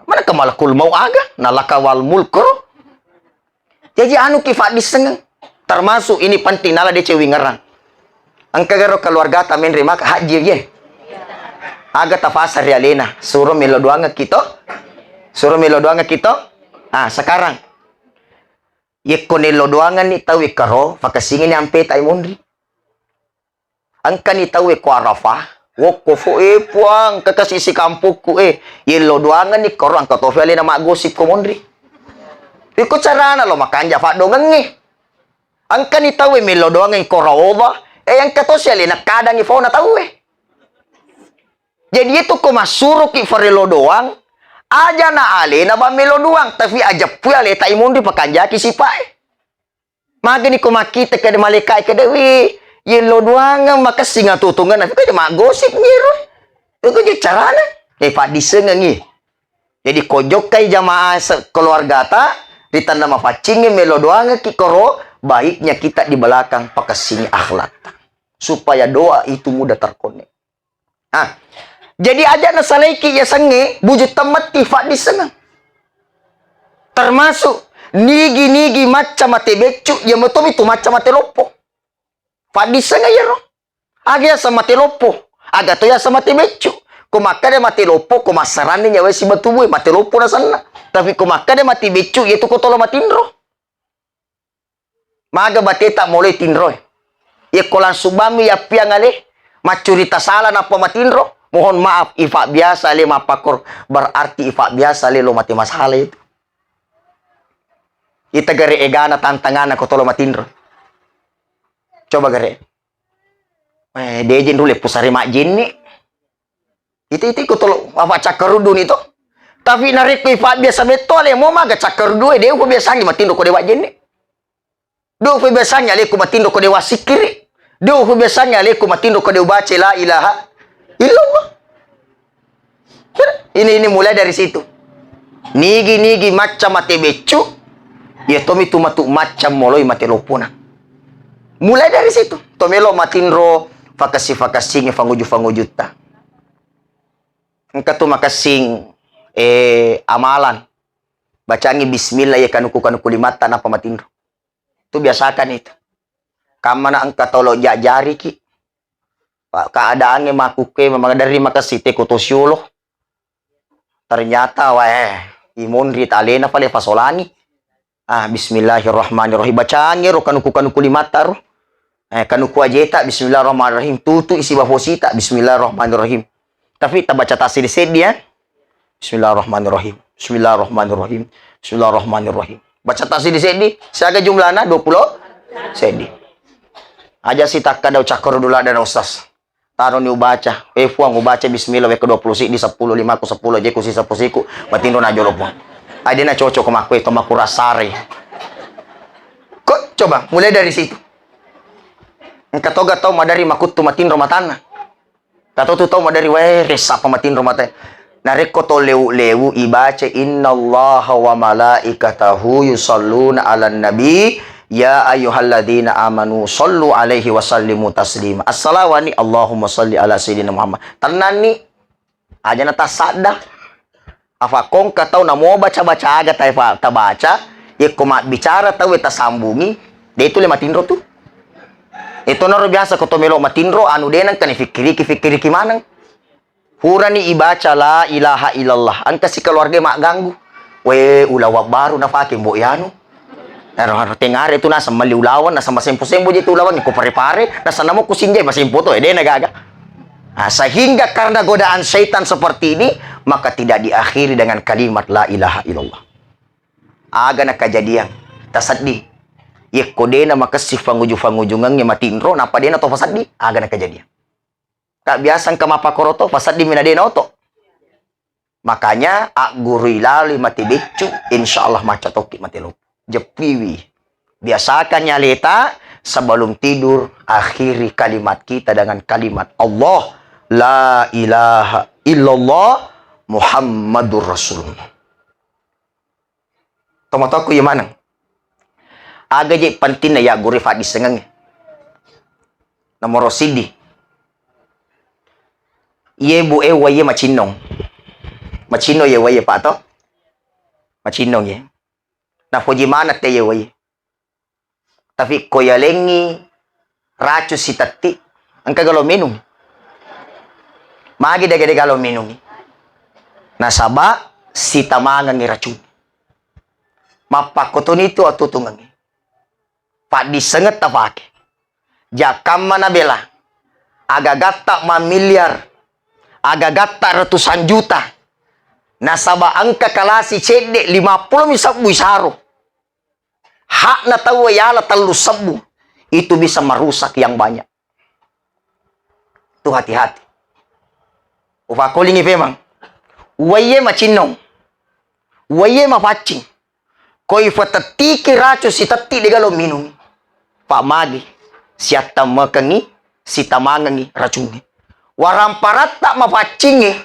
Mana ke malakul maut aga? Na laka wal mulk ro. Jaji anu ki faddissengeng. Termasuk ini penting nala de cewi ngerang. Engka garo keluargata menre maka haji ye. Aga tafasa ri alena, suro melo doangekki to? Suro melo doangekki to? Ah, sekarang. Yekko nello doangenni tau ikkaro, fakessingini ampe tai monri. Engkani tau e ko Arafah, wokko fo, "Eh, Puang, engka kasi sikampokku, eh." Yello doangenni koro engka tofi alena maggosip ko monri. Iko carana lo makanja faddongengnge. Engkani tau e mello doangeng ko Raudhah, eh, engka tosi alena kadangi fauna tau e. Jadi itu ko massuroki farello doang, aja na alena ba melo doang, tapi aja pui aleta imonri pakanjaki sipa e. Magani ko makkita kede malaika e kede, "Wi, yello doangeng makessing atutungenna." Tapi kede maggosip ngiro. Itu je carana. Eh, faddissengengi. Jadi ko jokkai jamaah se-, keluargata, ri tanna mafaccingnge melo doangekki koro, baiknya kita di belakang pakessingi akhlakta. Supaya doa itu mudah terkonek. Ah, jadi aja nasalaiki yasengnge buju temmetti faddissengeng. Termasuk nigi-nigi macca mate beccu, iya matomi tu macca mate loppo. Faddissengeng iyaro. Aga yaseng mate loppo, aga to yaseng mate beccu. Ko makkeda mate loppo, ko massaranni nyawa sibatu bue, mate loppo nasenna. Tapi ko makkeda mate beccu, iyatu ko tolo matinro. Maga bateta moloi tinroe. Yekko langsung bammi yappiang ale, maccurita sala nappa matinro, mohon maaf, ifa biasa ale mappakor, berarti ifa biasa ale lo mate masalah itu. Ita gare egana tantanganna ko tolo matinro. Coba gare. Eh, deje nrule pusare majjenne. Iti-iti ko tolo apa cakkaruddu ni to. Tapi narekko ifa biasa metto ale mo maga cakkaruddu e, de upa biasangi matinro ko de wajjenne. De upa biasangi ale ko matinro ko de wasikkiri. De upa biasangi ale ko matinro ko de ubaca la ilaha illallah. Ini, ini mulai dari situ. Nigi-nigi macca mate beccu, iya tomi tu matu macca moloi mate loppona. Mulai dari situ. To melo matinro fakassi-fakassingi fanguju-fangujutta. Engka tu makessing, eh, amalan. Bacangi bismillah ya kanuku-kanuku limatta napa matinro. Tu biasakan itu. Kammana engka tolo jajariki. Pa-, keadaannya makuke, mamadari makessing te ko to siolo. Ternyata, wae, imonri talena pale fasolani. Ah, bismillahirrahmanirrahim. Bacangi ro kanuku-kanuku limatta ro. Eh, kanuku ajeta, bismillahirrahmanirrahim. Tutu isi bafosita, bismillahirrahmanirrahim. Tapi tabaca tasiri seddi, ya. Bismillahirrahmanirrahim. Bismillahirrahmanirrahim. Bismillahirrahmanirrahim. Baca tasiri seddi, siaga jumlahna dua puluh seddi. Aja sitakka dau cakkoro dula dana ustaz. Taroni ubaca. Eh, Puang, ubaca bismillah wekko dua puluh siddi, seppulo, lima ku seppulo, jeku si seppulo siku. Matinro na jolo, Puang. Ai, dena cocok ko makku itu, makku rasare. Kok coba mulai dari situ. Engka toga tau madari makuttu matinro matanna. Kato tu tau madari wae ressa apa matinro mata. Narekko to lewu-lewu ibaca innallaha wa malaikatahu yusalluna 'alan nabi, ya ayyuhalladzina amanu sallu 'alaihi wa sallimu taslima. Assalawani, Allahumma salli ala sayyidina Muhammad. Tennanni, aja na tassadda. Afa kongka tau namo baca-baca aga ta-, tabaca, yekko mabbicara tau e tasambungi, de tu le matinro tu. Itu naro biasa ko to melo matinro, anu de nengka ni fikkiriki, fikkiriki maneng. Purani ibaca la ilaha illallah, engka si keluarga magganggu. We, ulawang baru nafake, mbok, yanu. Ero, ero, tengare tu naseng melli ulawang, naseng masempo-sempo je tu ulawang, ko pare-pare, naseng namo ku sinjai masempo to, eh, dena gaga. Ah, sehingga karena godaan syaitan seperti ini, maka tidak diakhiri dengan kalimat la ilaha illallah. Aga na kejadian, taseddi. Yekko dena makessing fanguju-fangujungengnge matinro, nappa dena to faseddi, aga na kejadian. Ka biasa engka mappakoroto, faseddimi na de naoto. Makanya, aggurui laloi mate beccu, insya Allah macca tokki mate loppo. Jeppiwi. Biasakan nyaleta sebelum tidur, akhiri kalimat kita dengan kalimat Allah, la ilaha illallah Muhammadur Rasulullah. Tomatoakku iya maneng. Aga je pentingna yaggurui faddissengengnge. Nomoro siddi. Iye bu e uwaiye macinnong. Macinnong iye uwaiye, Pak, to? Macinnong iye. Napoji maneng te iye uwaiye. Tapi ko yalengngi racun sitetti, engka galo minung. Magi dega-dega lo minungi. Nasaba sitamangengi racung. Mappakkotoni tu atutungengi. Paddissengeng tafake. Jakkamma nabela. Agagatta mamiliar. Agagatta ratusan juta. Nasaba engka kalasi cedde lima pulo mi sebbu isaro. Hakna tauwe yala tellu sebbu. Itu bisa merusak yang banyak. Tu hati-hati. Ufakolingi pemang. Uwaiye macinnong. Uwaiye mapaccing. Ko ifatettiki racung sitetti dega lo minungi. Pak magi siattammekengi, sitamangengi racungnge. Waramparatta mapaccingnge,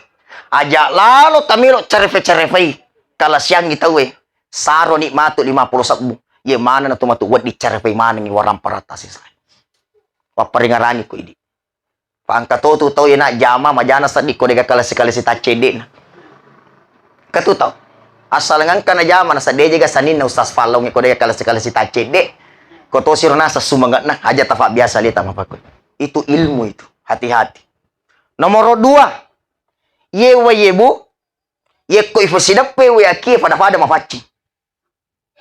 aja lalo tamelo cerefe-cerefei kalasiangngi tauwe. Saroni matu lima pulo sebbu. Ye maneng natu matu wedding cerefei manengi waramparatta sisai. Wapparingarangi ko idi. Pangka to tu tau ena jama majana seddi ko dega kalasi-kalasi taccedde na. Katu tau. Asal ngangka na jama na sedde jega saninna Ustaz Fallong ko dega kalasi-kalasi taccedde. Ko to siro nasa sumangatna aja tafa biasa leta mapakoi. Itu ilmu itu. Hati-hati. Nomor dua. Ye wa ye bu. Yekko ifasideppe we akie pada-pada mafaccing.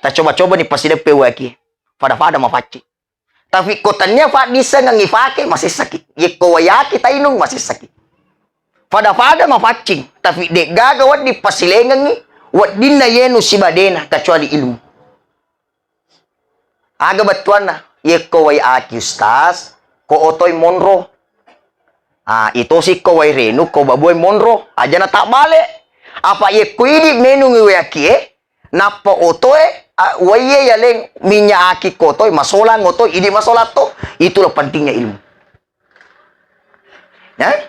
Tacoba-coba ni pasideppe waki. Pada-pada mafaccing. Tapi ko tania faddisengeng ifake masessaki. Yekko wayaki tainung masessaki. Pada-pada mafaccing. Tapi de'gaga wedding pasilengengi weddinna yenu sibadena kecuali ilmu. Aga bettuanna? Yekko wayaki ustaz, ko otoi monro. Ah, itosi ko wai renu, ko babue monro. Aja na tabbale. Apa yekko idi menungi wayakie, nappa otoe, a, waiye yaleng minyak aki ko otoi, masolang otoi, idi masolatto. Itulah pentingnya ilmu. Ya?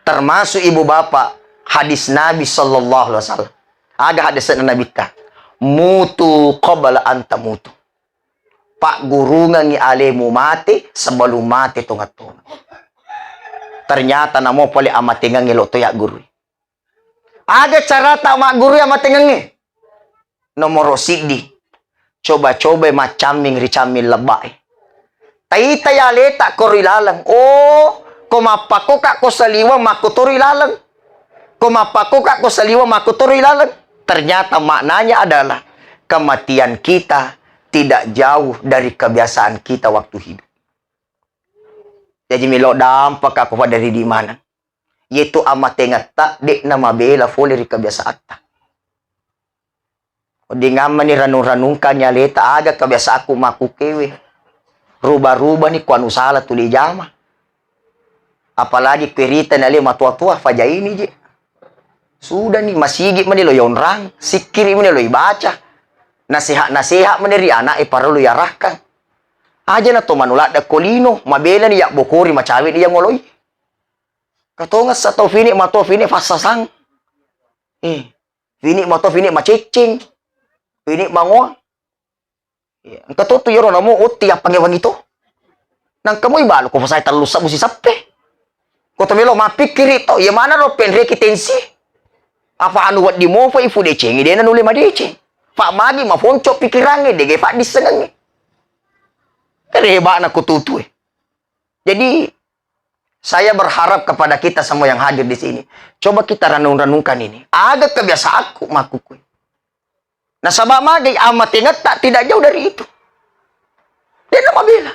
Termasuk ibu bapak hadis Nabi sallallahu alaihi wasallam. Aga hadisna Nabitta? Mutu qabla an tamutu. Paggurungengi alemu mate sebelum mate tonga-tonga. Ternyata namo pole amatengengnge lo toya guru. Aga carata magguru ya amatengengnge? Nomoro siddi, coba-cobai maccamming ri camming lebbae. Taita ya aleta ko ri laleng. Oh, ko mappakoka ko saliweng makko to ri laleng. Ko mappakoka ko saliweng makko to ri laleng. Ternyata maknanya adalah kematian kita tidak jauh dari kebiasaan kita waktu hidup. Jaji melo dampaka ko pada ridi maneng. Yetu amatengetta de'na mabela fole ri kebiasaatta. Weddingammani ranung-ranungkanni aleta aga kebiasaanku makkukewe. Ruba-rubani kuanu sala tuli jama. Apalagi kuerita nale matua-tua fajaini je. Sudani masigi mani lo yonrang, sikkiri mani lo ibaca. Nasehat-nasehat mani ri anak e parellu yarakkan. Aja na to manu ladda ko lino, mabelani yabbokori macawe ni yang oloi. Katongessa tau fini mato fini fassasang. Eh, fini mato fini macecceng. Fini mangoa. Iya, engka to tu yero namo otti yappangewangi to. Nangka moi balu ko fasai tellu sabbu sisappe. Ko to melo mappikkiri to, iya mana ro penreki tensi. Apa anu wedding mofa ifu decengi dena nule madeceng. Fa magi mafonco pikirangnge dege faddissengengnge. Kere hebana ko tutue. Jadi, saya berharap kepada kita semua yang hadir di sini, coba kita renung-renungkan ini. Aga kebiasaanku makkukui. Nasaba magai amatengetta tidak jauh dari itu. Dena mabela.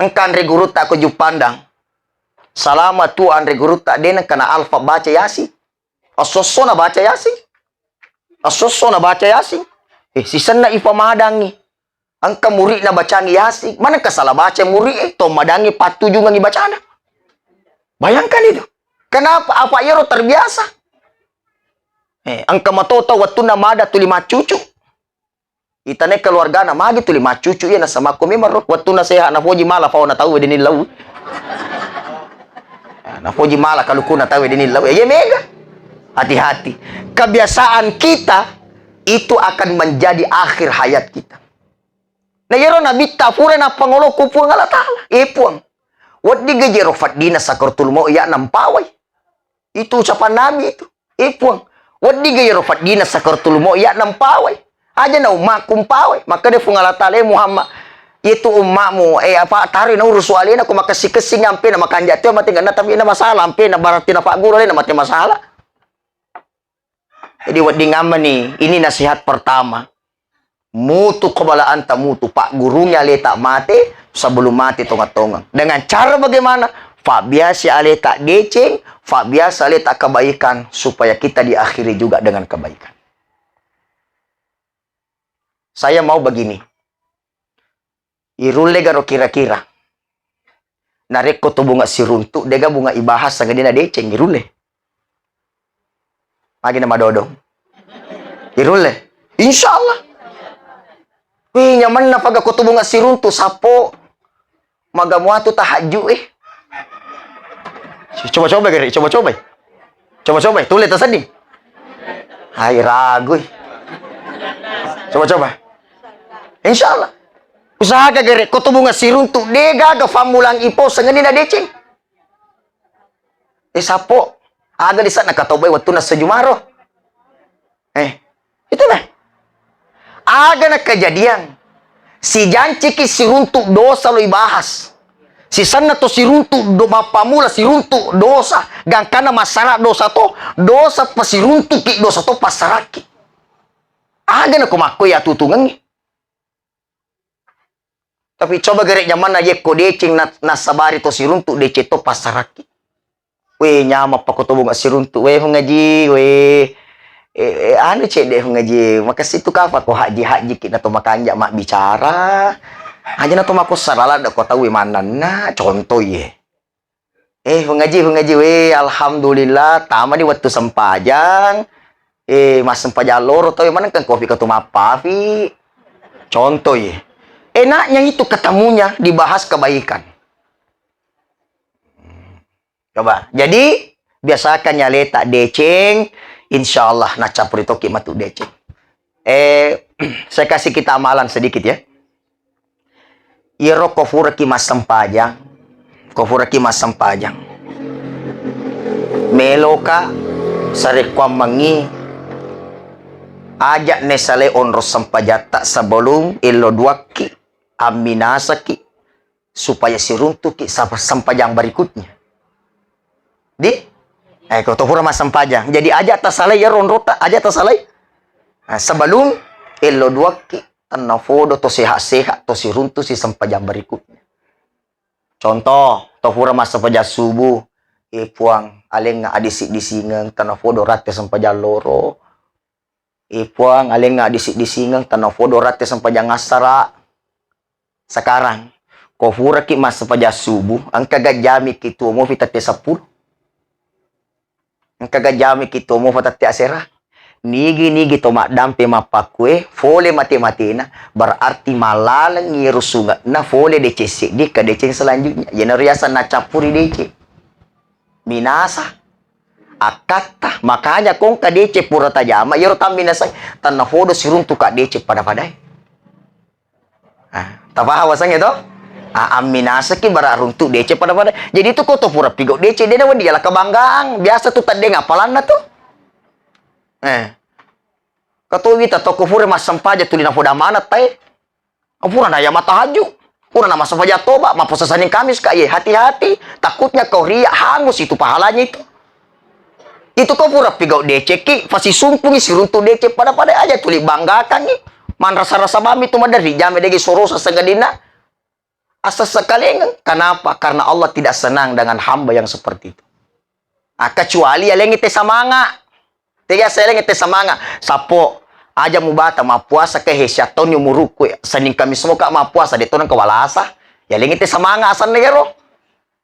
Engka anre gurutta ko Juppandang. Salama tu anre gurutta dena kena alfa baca Yasin. Esso-esso nabaca Yasin. Esso-esso nabaca Yasin. Eh, sisenna ifamadangngi. Engka murid nabacangi Yasin. Manengka salah baca murid e, to madangngi pattujungengngi bacana. Bayangkan itu. Kenapa? Apa iyaro terbiasa? Eh, engka mato tau wettunna mada tuli maccucu. Itane keluargana magi tuli maccucu iya nasamakko memang ro. Wettunna sehat nafoji mala fauna tau deni lau. Nah, nafoji mala kalukuna tau deni lau. Iya mega. Hati-hati. Kebiasaan kita itu akan menjadi akhir hayat kita. Nah, iyaro nabitta pura nappangolo ku Puang Allah Taala. Eh, Puang. Wedding gaji ro faddina sakaratul maut iya nampawai. Itu ucapan Nabi itu. Eh, Puang, wedding ga iyaro faddina sakaratul maut iya nampawai. Aja na ummakku mpawai. Makkeda Puang Allah Taala, "Eh, Muhammad, Itu ummamu, eh, apa, taroi na urusu alena, ko makessi-kessi nyampe na makanja teo mate ganna, tapi na masalah, ampe na berarti na pagguru alena mate masalah. Jadi wedding ammani, ini nasihat pertama. Mutu qabla an tamutu, paggurungi aleta mate sebelum mate tongeng-tongeng. Dengan cara bagaimana? Fabbiasi aleta deceng, fabbiasi aleta kebaikan, supaya kita diakhiri juga dengan kebaikan. Saya mau begini. Irulle garo kira-kira. Narekko to bunga siruntu, dega bunga ibahas sangadinna deceng, irulle. Magi na madodong. Irulle. Insya Allah. Wih, nyamanna paga ko to bunga siruntu, sappo. Maga muatu tahajju, eh. Coba-coba gare, coba-coba. Coba-coba, tulle tasedding. Hai, ragui. Coba-coba. Insya Allah. Usaha gare, ko to bunga siruntu, degaga fammulang ipo, sangadinna deceng. Eh, sappo. Aga disa nakatobai wettunna sejumaro. Eh, itu nah. Aga na kejadian. Sijanciki siruntu dosa lo ibahas. Sisenna to siruntu do-, mappamula siruntu dosa. Gangkana massara dosa to, dosa pasiruntuki dosa to passaraki. Aga na ko makko ya tutungengi. Tapi coba gare jamanna yekko deceng na-, nassabari to siruntu deceng to passarakki. We, nyameng pako to bunga siruntu, we, Fung Aji, we. Eh, eh, anu cedde, Fung Aji, makessing tu kafa ko haji-haji ki na to makanja mabbicara. Aja na to mako sarala da ko tau mannanna, contoh ye. Eh, Fung Aji, Fung Aji, we, alhamdulillah, tamani wettu sempajang. Eh, massempajang loro tau maneng kan kopi ketu mappafi. Contoh ye. Enaknya itu ketemunya dibahas kebaikan. Coba. Jadi, biasakan nyaleta deceng, insya Allah nacappuri toki matu deceng. Eh, saya kasih kita amalan sedikit ya. Iyaro ko furaki massempajang, ko furaki massempajang. Meloka sarekkuammengngi aja' nesalai onrong sempajatta sebelum ello duakki, amminasaki, supaya siruntuki sap-, sempajang berikutnya. Di? Eh, ko to fura massempajang. Jadi aja' tasalai iyaro onrota, aja' tasalai. Nah, sebelum ello duakki, tennafodo to sehat-sehat, to siruntu si sempajang berikutnya. Contoh, to fura massempajang subuh, eh, Puang, alengnga adisi-disingeng, tennafodo rate sempajang loro. Eh, Puang, alengnga disi-disingeng, tennafodo rate sempajang assara. Sekarang, ko furaki massempajang subuh, engka gajjami ki tuo mofi tette seppulo. Engka gajjami ki tuo mofi tette asera. Nigi-nigi to maddampe mappakkue, fole mate-matena, berarti malaleng iyaro sungekna fole deceng seddi ke deceng selanjutnya. Iyanaro riaseng nacappuri deceng. Minasa akkatta. Makanya kongka deceng pura tajama, iyaro tamminasai, tennafodo siruntuka deceng pada-padai. Ah, tapaham wasengnge to? Ah, amminasaki bara runtu deceng pada-padai. Jadi itu ko to pura pigau deceng, de nawedding yala kebanggaan. Biasa tu teddeng apalanna tu. Eh. Katowi ta toko fura massempajang tuli nafoda maneng tae. Pura na yama tahajud, pura na massempajang toba, mappuasa Senin Kamis ka, ye, hati-hati, takutnya kau riya, hangus itu pahalanya itu. Itu kau pura pigau decekki, fasisumpungi siruntu decek pada-pada aja tuli banggakangi, manrasa-rasa mami tu maderri jame degi sorosa segadinna. Asa sekalengeng. Kenapa? Karena Allah tidak senang dengan hamba yang seperti itu. Ah, kecuali yalengngi te samanga. Tega seleng te samanga. Sappo, aja mubata mappuasa ke he siattauni umurukku. Senin Kamis moka mappuasa, de tona ke walasa. Yalengngi te samanga asanna yero.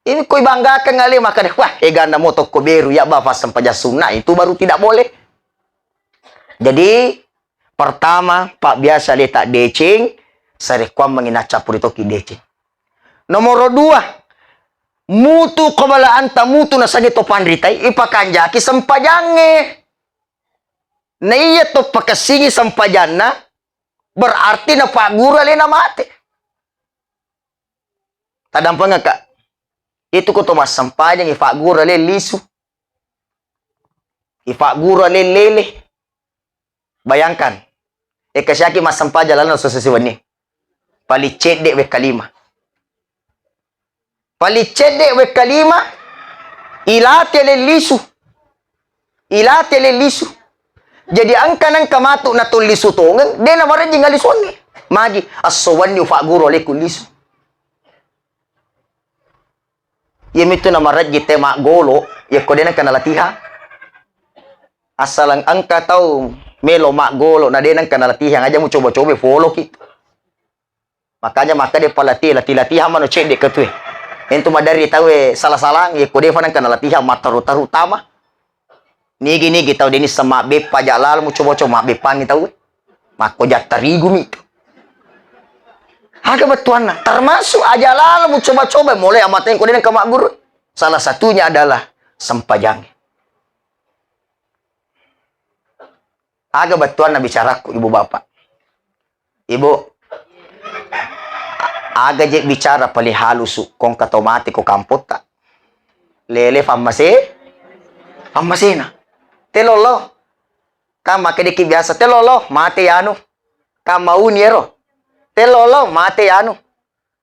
Ini koi banggakan ale maka de, wah, egana mo tokko beru ya ba fassempajang sunna, itu baru tidak boleh. Jadi, pertama, pabbiasa leta deceng, sarekkuammengi naccappuri toki deceng. Nomoro dua, mutu qabla anta mutu, nasengnge to panritai, ipakanjaki sempajangnge. Na iya to pakessingi sempajanna, berarti napagguru alena mate. Tadampengekka. Itu ko to massempajang, ifagguru ale lisu. Ifagguru ale lele. Bayangkan. Ekka siaki massempajang laleng sesesi wenni. Paling cedde wekka lima. Paling cedde wekka lima, ilate lellisu. Ilate lellisu. Jadi engka nengka matu natollisu tongeng, de namarejjing alisuangnge. Magi, esso wenni ufagguru alekku lisu. Iyamitu namarejjing te maggolo, yekko de nengka nalatiha. Assaleng engka tau melo maggolo, na de nengka nalatiha, aja mucoba-coba foloki. Makanya makkeda palati-, lati-latihan mano cedde ketue. Entu maderri taue sala-salang, yekko defa nengka nalatihan mattaru-taru tama. Nigi-nigi tau deni semabbeppa aja lalo mucoba-coba mabbeppangi taue. Makko jatta rigumi. Aga bettuanna, termasuk aja lalo mucoba-coba mulai amateng ko de nengka magguru. Salah satunya adalah sempajang. Aga bettuanna bicaraku, Ibu Bapak? Ibu, aga je bicara paling halusu, kongka to mate ko kampotta. Lele fammase, fammasena. Telolo. Kan makkedeki biasa, telolo, mate yanu. Kan mauni ero. Telolo, mate yanu.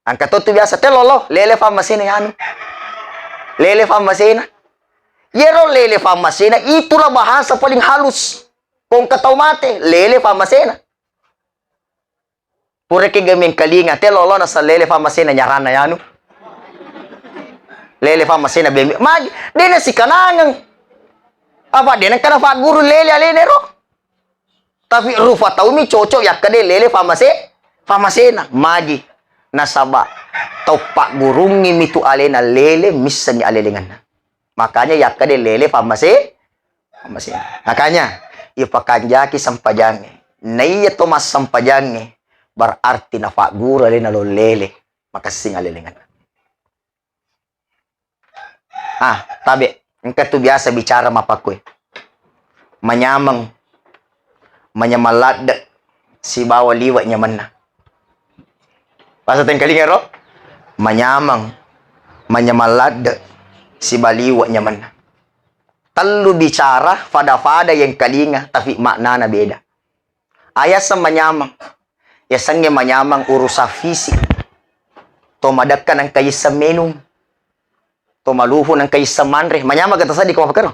Engka to tu biasa, telolo, lele fammasena yanu. Lele fammasena. Yero lele fammasena, itulah bahasa paling halus. Kongka tau mate, lele fammasena. Puraki ga mengkalinga, telolo nasa lele fammasena nyaranna yanu. Lele fammasena bembe. Magi, dena sikanangeng. Apa dena kana fagguru lele alene ro? Tapi rufa taumi cocok yakkeda lele famase-, famasena. Magi. Nasaba tau paggurungngi mitu alena lele, missenni alelengenna. Makanya yakkeda lele famase-, famasena. Makanya, ipakanjaki sempajangnge. Naiya to massempajangnge, berarti nafagguru alena lo lele. Makessing alelengenna. Ah, tabe, engka tu biasa bicara mappakkue. Manyameng, manyameng ladde, sibawa liwe nyamenna. Bahasa tengkalinga ro? Manyameng, manyameng ladde, siba liwe nyamenna. Tellu bicara fada-fada yengkalinga, tapi maknana beda. Ayaseng manyameng. Yasengnge manyameng urusan fisik. To madekka nengka yisseng menung. To maluhu nengka yisseng manre. Manyameng ga taseddi ko mapakkero?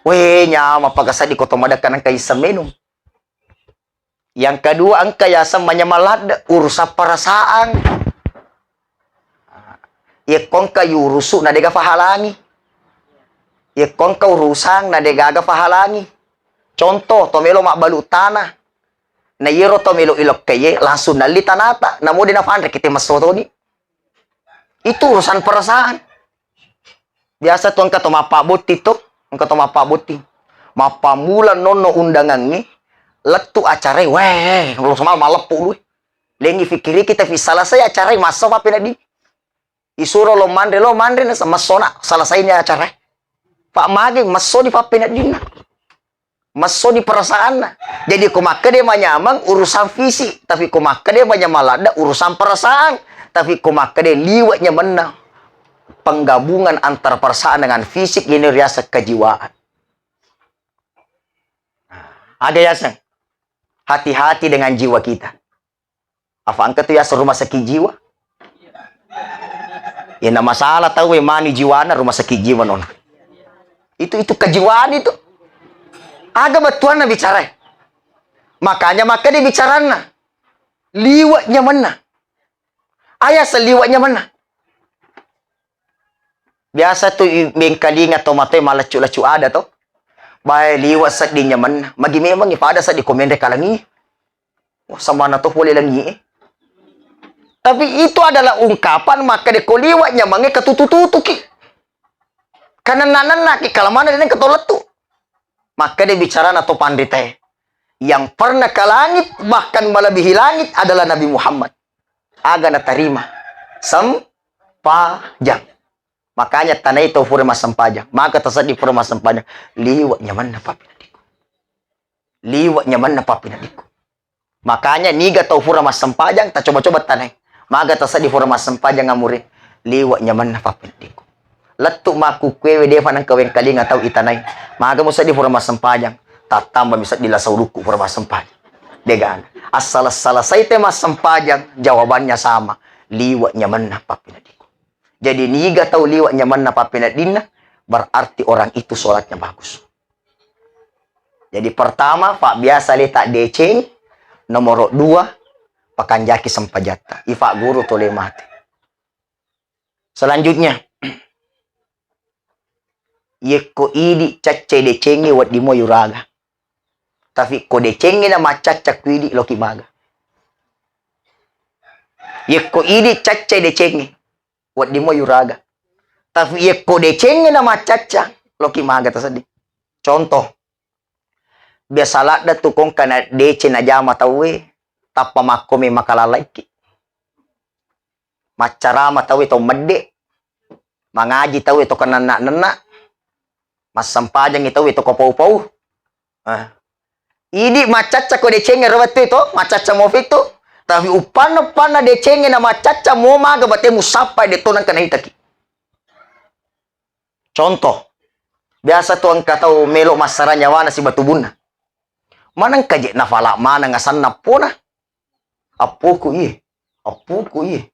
We, nyameng pakaseddi ko to madekka nengka yisseng menung. Yang kedua, engka yaseng manyameng ladde, urusan perasaan. Yekko engka yurusu na dega fahalangi. Yekko engka urusang na degaga fahalangi. Contoh, to melo mabbalu tanah. Na yero to melo ilokkaye langsung nalli tanata. Namo de nafanre kite massotoni. Itu urusan perasaan. Biasa tu engka to mappabbotting to, engka to mappabbotting. Mappammula nonno undangangnge, lettu acarai, weh, lo sama maleppu lui. Lengi fikiriki tapi selesai acarai massa pappenedding. Isuro lo manre, lo manre na messona selesai ni acarai. Pak magi messoni pappeneddinna. Messoni perasaanna. Jadi ko makkeda manyameng urusan fisik, tapi ko makkeda manyameng ladde urusan perasaan, tapi ko makkeda liwe nyamenna penggabungan antara perasaan dengan fisik ini riaseng kejiwaan. Aga yaseng? Hati-hati dengan jiwa kita. Apa engka tu yaseng rumah sakit jiwa? Ya na masalah tau we mani jiwana rumah sakit jiwa nona. Itu, itu kejiwaan itu. Aga bettuanna bicara. Makanya makkeda bicaranna. Liwe nyamenna. Ayaseng liwe nyamenna. Biasa tu i-, bengkalinga to matoe maleccu-leccu ada to. Bae liwe sedding nyamenna. Magi memang pada sedding ko menre kalangi. Wah, samana to pole langi e. Tapi itu adalah ungkapan makkeda ko liwe nyamengnge katutu-tutuki. Kanenna-nennaki kalamana dena keto lettu. Makkeda bicarana to panritae. Yang pernah ke langit bahkan melebihi langit adalah Nabi Muhammad. Aga natarima? Sempajang. Makanya tanai tau pura massempajang. Maka taseddi pura massempajang. Liwe nyamenna papinaddiku. Liwe nyamenna papinaddiku. Makanya niga tau pura massempajang, tacoba-coba tanai. Maga taseddi pura massempajang amure, liwe nyamenna papinaddiku. Lettu makkukkuewe defa nengka wengkalinga tau itanai. Maga museddi pura massempajang, tattamba miseddi lasa ulukku pura massempajang. Degaga. Assala-salasai te massempajang, jawabannya sama. Liwa' nyamenna pappineddikku. Jadi niga tau liwa' nyamenna pappineddinna, berarti orang itu sholatnya bagus. Jadi pertama, fa biasa le ta deceng, nomor dua, pakanjaki sempajatta. Ifa guru tole mate. Selanjutnya, yekko idi caccai decengnge wedding mo yuraga. Tapi ko decengnge na maccacca ku idi, loki maga. Yekko idi caccai decengnge, wedding mo yuraga. Tapi yekko decengnge na maccacca, loki maga tasedding. Contoh, biasa ladde tu kongka na deceng najama tauwe, tappa makko me makalalaiki. Maccarama tauwe to medde, mangaji tauwe to kenanna-nenna, massempajangi tauwe to ko pau-pau. Ah. Idi maccacca ko decengnge ro wettu to, maccacca mofi tu. Tapi uppanna-uppanna decengnge na maccacca mo maga bate musappa de to nengka naitaki. Contoh, biasa tu engka tau melo massara nyawana siba tubunna. Manengka je nafala maneng asanna pona. Appoku iye, appoku iye.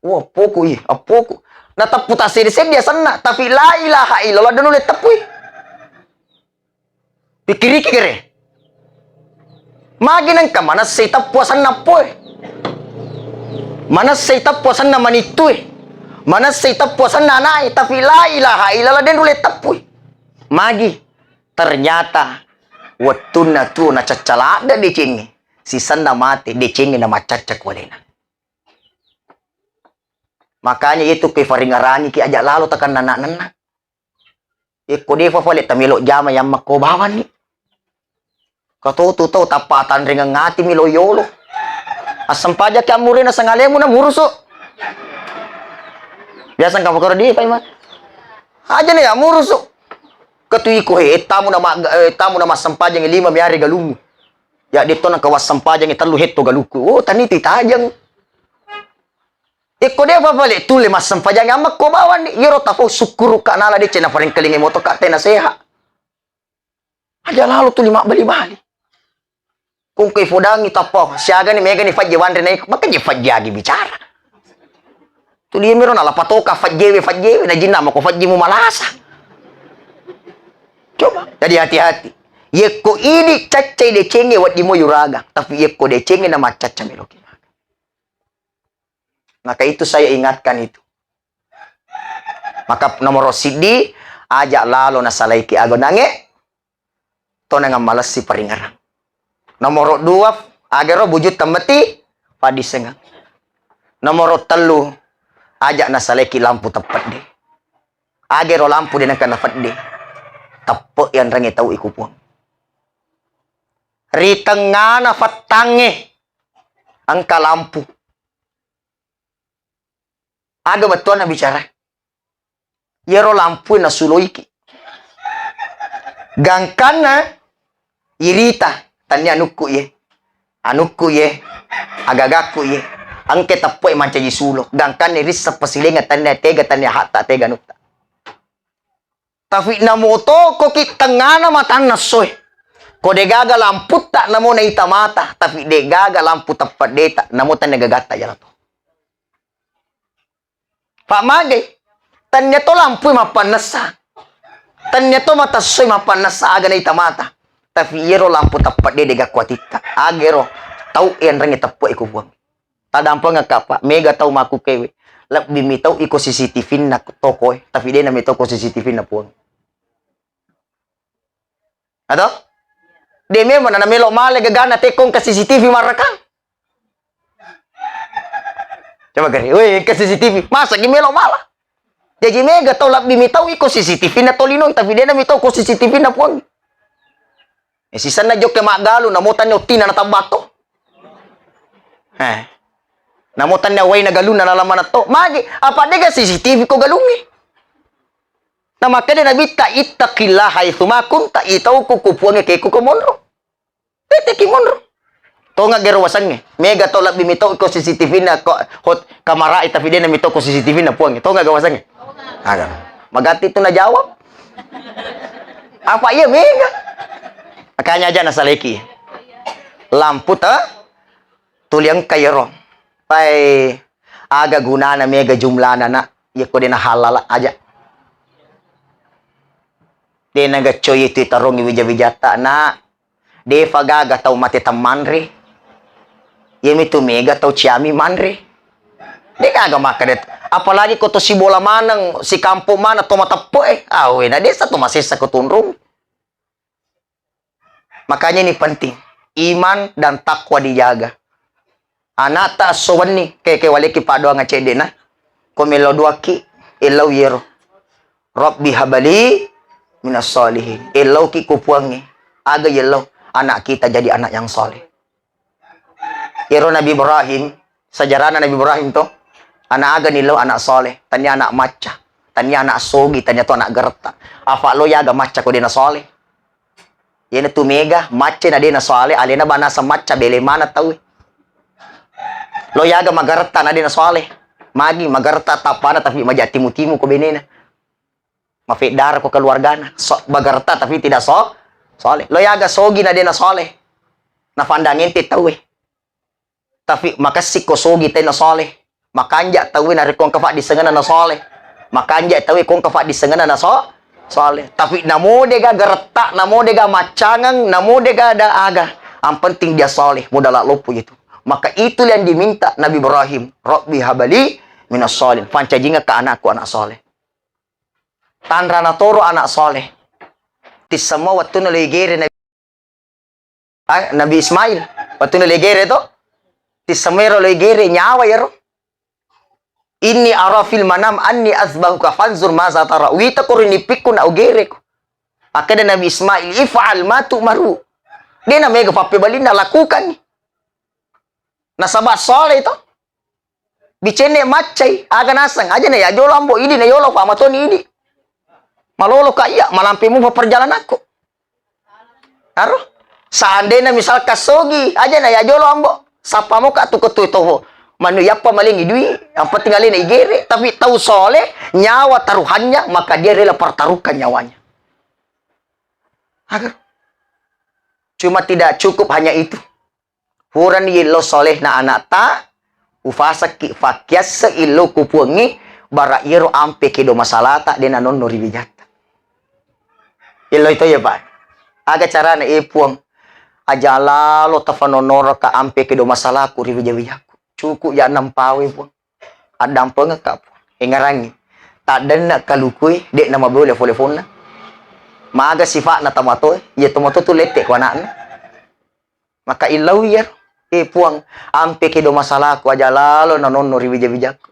Oh, appoku iye, appoku. Nateppu tasseddi-seddi asenna, tapi la ilaha illallah de nulle teppui. Pikkiriki kere. Magi nengka manessai teppu asenna appoe. Manessai teppu asenna manittue. Manessai teppu asenna anae, tapi la ilaha illallah de nulle teppui. Magi? Ternyata wettunna tuo nacacca ladde decengnge, sisenna mate decengnge na maccacca ku alena. Makanya itu ke faringarangiki aja lalo takenna nenna. Yekko defa fale tamelo jama yang makko bawanni. Katotu tau tappa tanrengeng ati milo yolo. Assempajaki ammurena sangalemu na murusu. Biasa engka pakoro di Pak Imam. Aja ne ya murusu. Ketu iko he, eh, tamu nama, eh, tamu nama sempajang lima miari galungmu. Ya detto nang kawas sempajang tellu hetto galukku. Oh, tani ti tajang. Ikko de fa fale tule massempajang amma ko bawang ni. Yero tafau sukkuruka nala deceng na parengkalingi moto ka tena seha. Aja lalo tuli mabbali-bali. Kongko ifodangi tappa siagani megani fajje wanre naik, maka je fajje agi bicara. Tuli miro nala patoka fajjewe, fajjewe, na jinna mako fajje mu malasa. Coba, jadi hati-hati. Yekko idi caccai decengnge wedding mo yuraga, tapi yekko decengnge na maccacca meloki maga. Maka itu saya ingatkan itu. Maka nomoro siddi, aja lalo nasalaiki agonangnge, tonang malessi paringerang. Nomoro dua, agero buju temmeti padisengeng. Nomoro tellu, aja nasalaiki lampu teppedde. Agero lampu de nengka nafedde. Teppe yanrengnge tau iku puang. Ri tengngana fettangnge engka lampu. Aga bettuanna bicara? Iyaro lampue nasuloiki. Gangkanna irita, tannia anukku iye. Anukku iye, agagakku iye. Engke teppoe mancaji sulo. Gangkanna irisseng pasilenga tannia tega, tannia hatta tega anutta. Tapi namo tokoki tengngana matanna essoe. Ko degaga lamputta namo naita mata, tapi degaga lampu teppeddeta namo tannia gagatta jalato. Pak magai, tannia to lampue mappannessa. Tannia to mata essoe mappannessa aga naita mata. Tapi iyero lampu teppedde dega kuatitta. Agero tau enrengnge teppoe ku puang. Tadampengekka, Pak, mega tau makkukewe. Lebbi mitau iko C C T V-na tokoe, tapi dena mitau ko C C T V-na puang. Atau? De memang na melo male gagana tekko engka C C T V marakang. Coba gare, weh, engka C C T V, masa ki melo mala? Jaji mega tau lebbi mitau iko C C T V-na tolinoi, tapi dena mitau ko C C T V-na puang. Eh, sisenna jokke maggalu, namo tannia ottina natabbatto. Eh. Namo tannia waina galunna nala manetto. Magi, apa dega C C T V ko galungnge? Namakkeda Nabitta, "Ittaqillaha haitsuma kunta," itauku ku puangnge kekku ko monro. Teteki monro. Tonga gero wasengnge. Mega tau lebbi mitau ko C C T V-na ko hot kamarai, tapi dena mitau ko C C T V-na puangnge. Tonga ga wasengnge? Aga. Magatti tu najawab. Apa iya mega? Makanya aja nasaleki. Lampu te tuli engka iyaro. Pai aga gunana mega jumlana, nak, yekko de nahalala aja. De nagacco itu tarongi wija-wijatta, nak. Defa gaga tau mate tammanre. Yemitu mega tau ciami manre. De gaga makkeda, apalagi ko to sibola maneng, sikampong maneng to mateppe e. Awe, na desa to masessa ko tunrung. Makanya ini penting. Iman dan takwa dijaga. Anakta esso wenni, ke, ke waleki paddoang cedde'na. Ko melo duakki, ellau yero. Rabbi habali minas sholihin. Ellauki ku Puangnge. Aga yellau? Anak kita jadi anak yang soleh. Iyaro Nabi Ibrahim, sejarahna Nabi Ibrahim to, anak aga nillau? Anak soleh, tania anak macca, tania anak sogi, tania to anak geretta. Afa lo yaga macca ko dena soleh? Iyana tu mega macca na dena soleh, alena banasa macca bele mana tau. Lo yaga magaretta na dena soleh? Magi magaretta tappana tapi maja timu-timu ko benena. Mafeddara ko keluargana. So, bagaretta tapi tidak so, soleh. Lo yaga sogi na dena soleh? Nafandangente tauwe. Tapi makessing ko sogi tena soleh. Makanja tauwe narekko engka faddisengena na soleh. Makanja tauwe ko engka faddisengena na so, soleh. Tapi namo dega garetta, namo dega maccangeng, namo dega ada aga. Yang penting dia soleh, modal loppo itu. Maka itulah yang diminta Nabi Ibrahim. Rabbi habali minas sholihin. Pancajingekka anakku anak soleh. Tanrana toro anak soleh. Tissemmo wettunna lo igere Nabi, ah, Nabi Ismail. Wettunna lo igere to. Tissemmo ero lo igere nyawa ero. Inni ara fil manam anni azbahuka fanzur maza tara. Wita koro nippikku na ugereko. Akkeda Nabi Ismail, if'al ma tu'maru. Dena mega pappebalinna, lakukanni. Nasaba soleh to. Bicenne maccai, aga naseng, aja na ya jolo ambo idi na yolo fa matoni idi. Malolo ka iya, malampe mupa perjalananku. Aro? Seandainya misalkan sogi, aja na ya jolo ambo. Sapa mo ka tu ketui toho. Manu yappa maling idui, yang penting alena igere, tapi tau soleh, nyawa taruhannya, maka dia rela pertaruhkan nyawanya. Agar cuma tidak cukup hanya itu. Purani yello solehna anakta, ufasakki fakkiasse illo ku Puangnge, bara iyaro ampe kedo masalata de nanonno ri wijatta. Yello to ya, Pak. Aga carana, e Puang, aja lalo tafanonoroka ampe kedo masalaku ri wija-wijakku. Cukup ja nampawe, Puang. Addampengekka, Puang. Engarangi. Taddenna kalukue, de na mabole fole fonna. Maga sifa'na tomatoe, iya tomato tu lette ko anakna. Maka illau iyaro, e Puang, ampe kedo masalaku aja lalo nanonno ri wija-wijakku.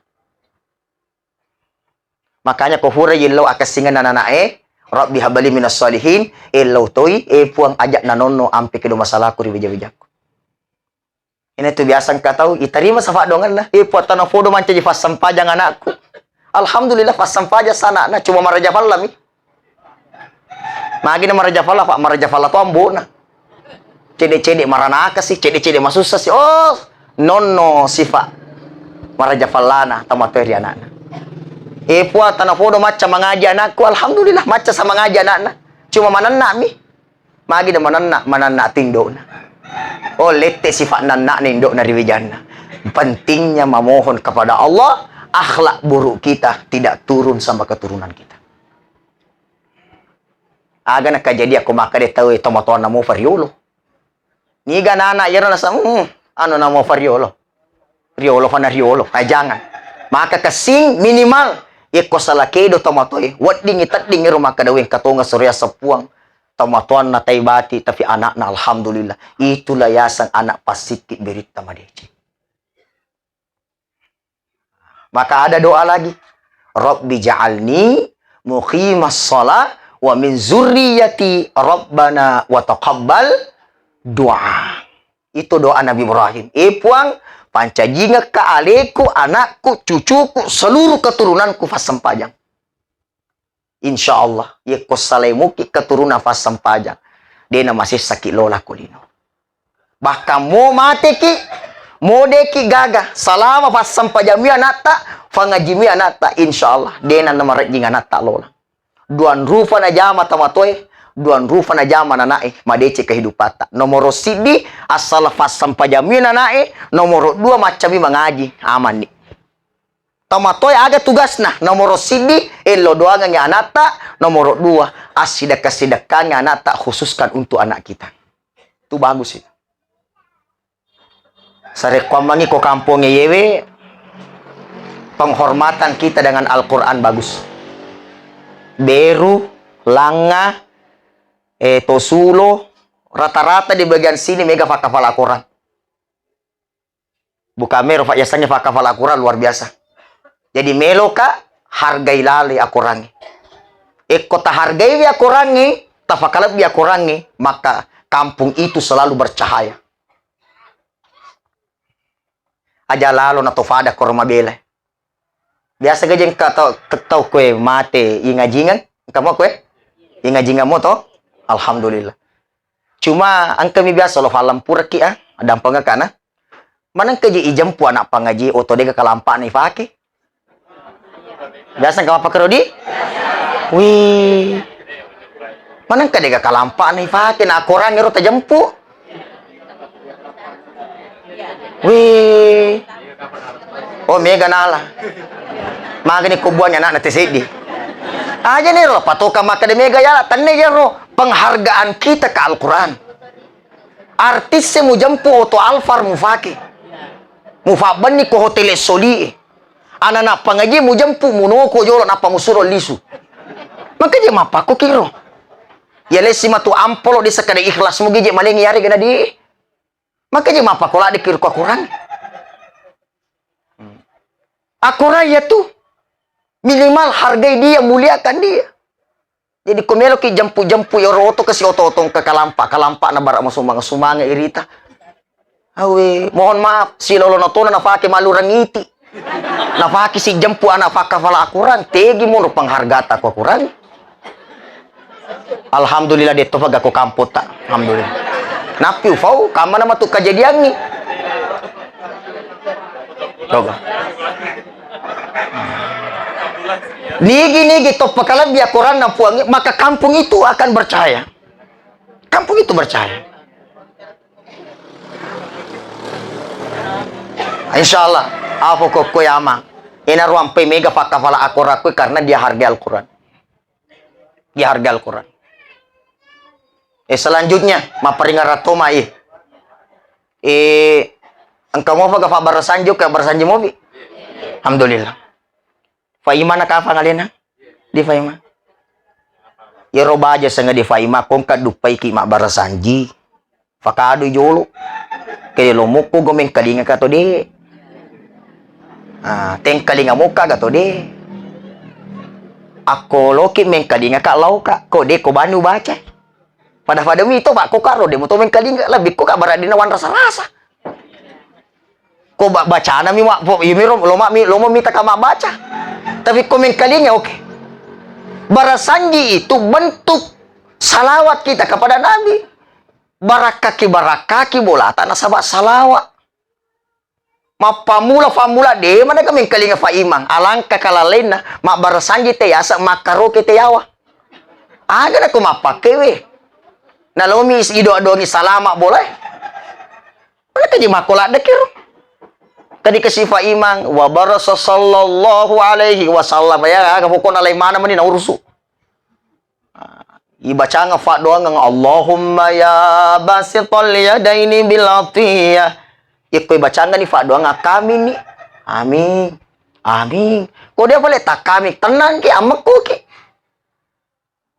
Makanya ko fura yillau akessingenna nanae, Rabbi habali minas sholihin, illau toi, e Puang, aja nanonno ampe kedo masalaku ri wija-wijakku. Ina tu biasa engka tau, itarima safa donganna, e Puang, tana fodo mancaji fassempajang anakku. Alhamdulillah, fassempajang sana'na, cuma maraja fallami. Magi na maraja falla, Pak, maraja falla to ambona. Cede-cede maranaka si, cede-cede masussa si. Oh, nonno sifa maraja fallana tomatoe ri anakna. E Puang, tana fodo macca mangaji anakku, alhamdulillah, macca sa mangaji anakna. Cuma manenna mi. Magi na manenna, manenna tu indokna. Oh, lette sifat nanna na indokna ri wijanna. Pentingnya memohon kepada Allah, akhlak buruk kita tidak turun sama keturunan kita. Aga na kejadian ko makkeda tau e tomatoanna mofa riolo. Niga nana iyaro nasa, hmm, anu na mofa riolo. Riolo fana riolo. Ai jangan. Maka kessing minimal yekko sala kedo tomatoe, weddingi tedding ero makkeda weng katonga sorea seppuang. Tomatoanna tai bati tapi anakna alhamdulillah. Itulah yaseng anak passikki beritta madeceng. Maka ada doa lagi. Rabbi ja'alni muqimas shalah wa min zurriyati rabbana wa taqabbal du'a. Itu doa Nabi Ibrahim. E Puang, pancajingekka aleku, anakku, cucuku, seluruh keturunanku fassempajang. Insya Allah, yekko salai muki keturunan fassempajang, dena masessaki lola ko lino. Bahkan mo mateki, mo deki gaga, salama fassempajammi anatta, fangajimi anatta, insya Allah, dena namarejjing anatta lola. Duan rufa najama tomatoe, Duang rufa najama ana'e, madeceng kehidupatta. Nomoro siddi, asal fassempajammi ana'e, nomoro dua, maccami mangaji, amanni. Tomatoe aga tugasna? Nomoro siddi, ello doangengngi anatta, nomoro dua, assidekka-sidekkangngi anatta, khususkan untuk anak kita. Itu bagus itu. Sarekkuammengngi ko kampongnge yewe, penghormatan kita dengan Al-Quran bagus. Beru, Langa, eh, Tosulo, rata-rata di bagian sini mega fakkafala Quran. Bukan mero, Pak, yasengnge fakkafala Quran luar biasa. Jadi meloka hargai laloi akorangnge. Ekko tahargaiwi akorangnge, tafakalebbi akorangnge, maka kampung itu selalu bercahaya. Aja lalo na to fada koro mabela. Biasa gaji engka tau, tau kue mate ingajingeng, engka mo kue? Ingajingeng mo to? Alhamdulillah. Cuma engkami biasa lo fallampuraki, ah, dampengekana. Manengka je ijempu anak pangaji oto dega kalampana ifake. Biasa engka mappakerodi? Wih. Manengka dega kalampana ifake, na akorangnge ro tajempu. Wih. Oh, mega nala. Magani ko buanna anakna te seddi. Aja ni ro, patoka makkeda mega yala, tenne yaro penghargaan kita ke Al-Quran. Artisse mujempu oto Alfar mufake. Mufabbenni ko hotel Soli e. Anana pangaji mujempu munoko jolo nappa musuro lisu. Maka je mappakko kiro. Ya lesi matu ampolo di sekada ikhlas mugi je malengi yare gana di. Maka je mappakko ladde kiro ko Quran. Akorai ya tu. Minimal hargai dia, muliakan dia. Jadi ko meloki jempu-jempu yoro oto kasi oto-oto engka kalampa-kalampa na bara masumanga-sumanga irita. Awe, mohon maaf, silolo na tona nafake malurang iti. Nafake si jempu anak fakkafala akurang, tegi mono penghargata ko akurang. Alhamdulillah, de topa gako kampota. Alhamdulillah. Nappi ufau, kamana matu kejadianni. Coba. Nigi-nigi toppa kalebbi akoranna Puangnge, maka kampung itu akan bercahaya. Kampung itu bercahaya. Insya Allah, apa kok koyama. Ina ruang pe mega fakkafala akorakku karena dia hargai Al-Quran. Dia hargai Al-Quran. Eh, selanjutnya, mapparingarang tomai. Eh, engka mofa ga fabbarasanji, ka barasanji mofi? Alhamdulillah. Faimana kafang alena? Di Faima. Yero baja senga di Faima, kongka duppaiki mabbarasanji. Fakadui jolo. Kede lo mukko go mengkalinga ka to de. Ah, tengkalinga mukka ga to de. Akko loki mengkalinga ka lauka, ko de ko bani ubaca. Pada-pada mi to, Pak, ko karo de mo to mengkalinga, lebih ko ka baradi na wanrasa-rasa. Ko ba-, bacana mi wa-, po-, imi ro-, loma mi, lomo mita ka mabbaca. Tapi ko mengkalinga, oke. Barasanji itu bentuk salawat kita kepada Nabi. Barakkaki, barakkaki bolata nasaba salawat. Mappammula-fammula de maneka mengkalinga Faimang. Alangka kalalenna mabbarasanji te yaseng makkaroke te yawa. Aga nako mappakkewe. Nalomi is-, idoa-doangi salama bolae. Maneka je makko laddekkiro. Tadi kasi Faimang, wa barasa sallallahu alaihi wasallam. Ya, aga pokokna lain mana mani naurusu. Ah, ibacangeng faddoangeng, "Allahumma ya basital yadaini bil atiyah." Ikko ibacangeng ni faddoangeng, "Amin ni." Amin. Amin. Ko dia pale takami, tenang ki, amekko ki.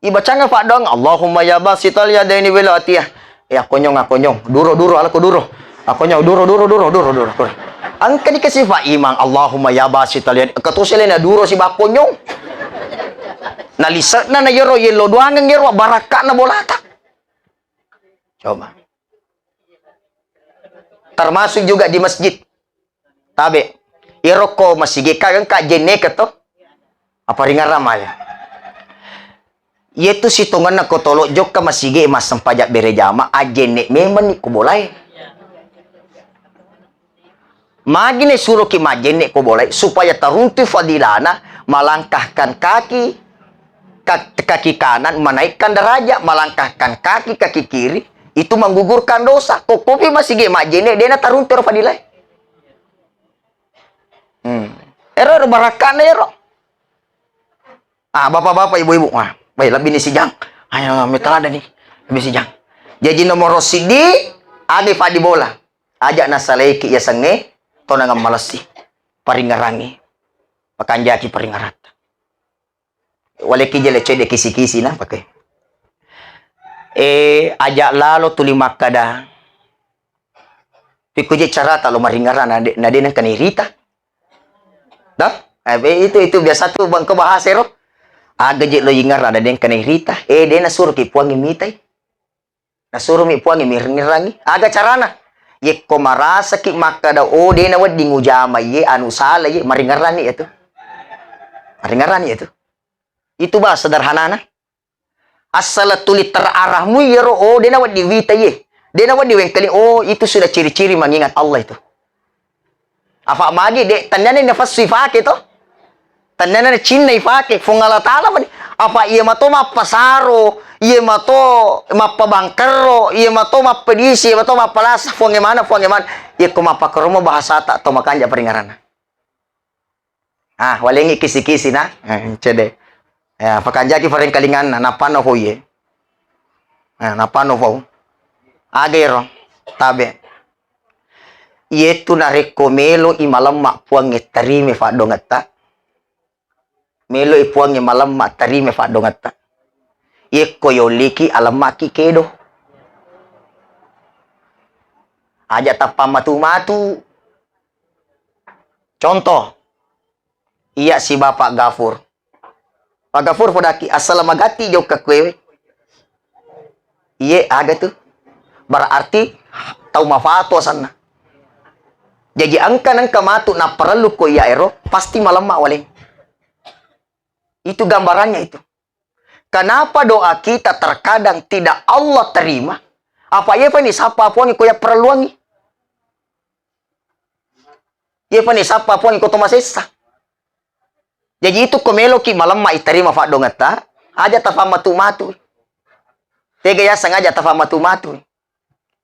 Ibacangeng faddoangeng, "Allahumma ya basital yadaini bil atiyah." Ya, akonyong, akonyong. Duro, duro, alako duro. Akonyong, duro, duro, duro, duro, duro, duro. Engka dikasi Faimang, "Allahumma ya basital yad-," engka tosi alena duro sibawa akonyong. Nalisekna na yero yello doangeng yero barakkana bolata. Coba. Termasuk juga di masjid. Tabe. Iyaro ko masigi ka engka jenneke to. Apa ringarang maya. Iyatu sitongenna ko tolo jokka masigi massempajang berejama, ajenne memang ni ko bolae. Magi ne suroki majenne ko bolae supaya taruntu fadilana melangkahkan kaki ka-, kaki kanan menaikkan derajat, melangkahkan kaki, kaki kiri, itu menggugurkan dosa. Kokkopi masigi majjene, dena taruntu ero fadilae. Hmm. Ero, ero barakkana ero. Ah, bapak-bapak, ibu-ibu, ah, baik, lebbi ni sijang. Ayo, metaladani, lebbi sijang. Jaji nomoro siddi, agi faddi bola. Aja nasalaiki yasengnge, tonangang malessi. Paringerangi. Pakanjaki paringeratta. Waleki jele cede kisi-kisi na pakai. Eh, aja lalo tuli makkada. Pikku je carata lo maringerang na de-, na de nengka nairita. Dah? Eh, be-, itu, itu biasa tu bangko bahasa ero. Aga je lo ingerang na de nengka nairita. Eh, de nasuroki puangnge mitai. Nasurumi puangnge miringerangi. Aga carana? Yekko marasaki makkada, oh, de nawedding ujama iye, anu sala iye, maringerangi itu. Maringerangi itu. Itu bahasa sederhanana. Asal tuli terarahmu iyaro, oh, de nawedding wita iye. De nawedding wengkali, oh, itu sudah ciri-ciri mengingat Allah itu. Afa magi de, tennana nafassu ifake to. Tennana cinna ifake, Fuang Allah Ta'ala mani. Afa iya mato mappasaro, iya mato mappabangkerro, iya mato mappedisi, iya mato mappalasa, Fuangnge mana, Fuangnge mana. Iya ko mappakkeromo bahasata to makanja paringeranna. Ah, walengngi kisi-kisi na. Eh, cede. Ya, pakanjaki farengkalinganna, napano fo iye. Eh, napano fo. Aga ero? Tabe. Iyetu narekko melo i malemma Puangnge tarime faddongetta. Melo i Puangnge malemma tarime faddongetta. Yekko yolliki alemmaki kedo. Aja tappa matu-matu. Contoh, iya si Bapak Gafur. Pak Gafur, podaki, asal magatti jokka kuewe. Iye, aga tu. Berarti tau mafato asanna. Jaji engka nengka matu napparellu ko iya ero, pasti malemma waleng. Itu gambarannya itu. Kenapa doa kita terkadang tidak Allah terima? Apa iya fani sappa Puangnge ko iya perelluangi? Iya fani sappa Puangnge ko to masessa? Jaji itu ko meloki malemma itarima faddongetta, aja tafammatu-matu. Tega yaseng aja tafammatu-matu.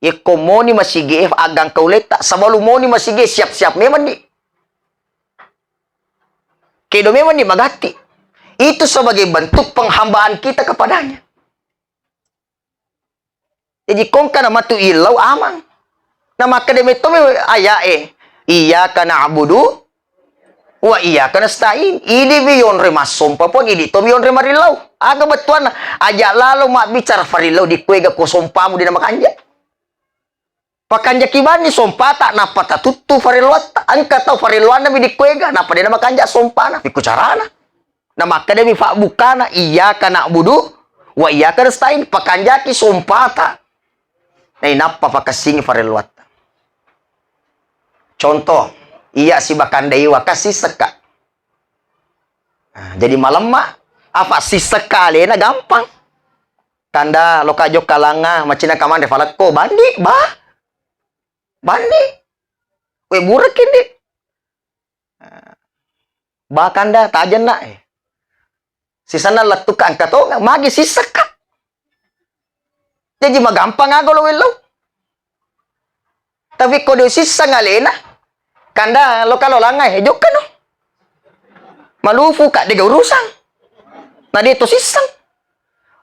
Yekko moni masigi e aggang kauletta, sebelum moni masigi e siap-siap memang di. Kedo memang di magatti. Itu sebagai bentuk penghambaan kita kepadanya. Jaji kongka na matu illau amang. Na makkeda metto mi aya'e, "Iyyaka na'budu wa iyyaka nasta'in." Idi mi yonre massompa Puang, idi to mi yonre marillau. Aga bettuanna? Aja lalo mabbicara farillau di kuega ko sompamu de na makanja. Pakanjaki banni sompata nappa tatuttu farelluatta. Engka tau farelluanna mi di kuega nappa de na makanja sompana. Pikku carana? Na makkedami fabbukkana, "Iyyaka na'budu wa iyyaka nasta'in." Pakanjaki sompata. Nainappa pakessingi farelluatta. Contoh, iya siba kandaiwa kasi sekka. Nah, jadi malemma, apa sisekka alena gampang. Kanda loka jokka langa, macina kamanre falekko, bandi, ba? Bandi. We burek indi. Ba kanda tajenna, eh. Sisenna lettukka engka to, magi sissekka. Jaji magampang aga lo wellau. Tapi ko de sisseng alena, kanda loka lolangnga, eh, jokkano. Malufu ka de ga urusan. Na de to sisseng.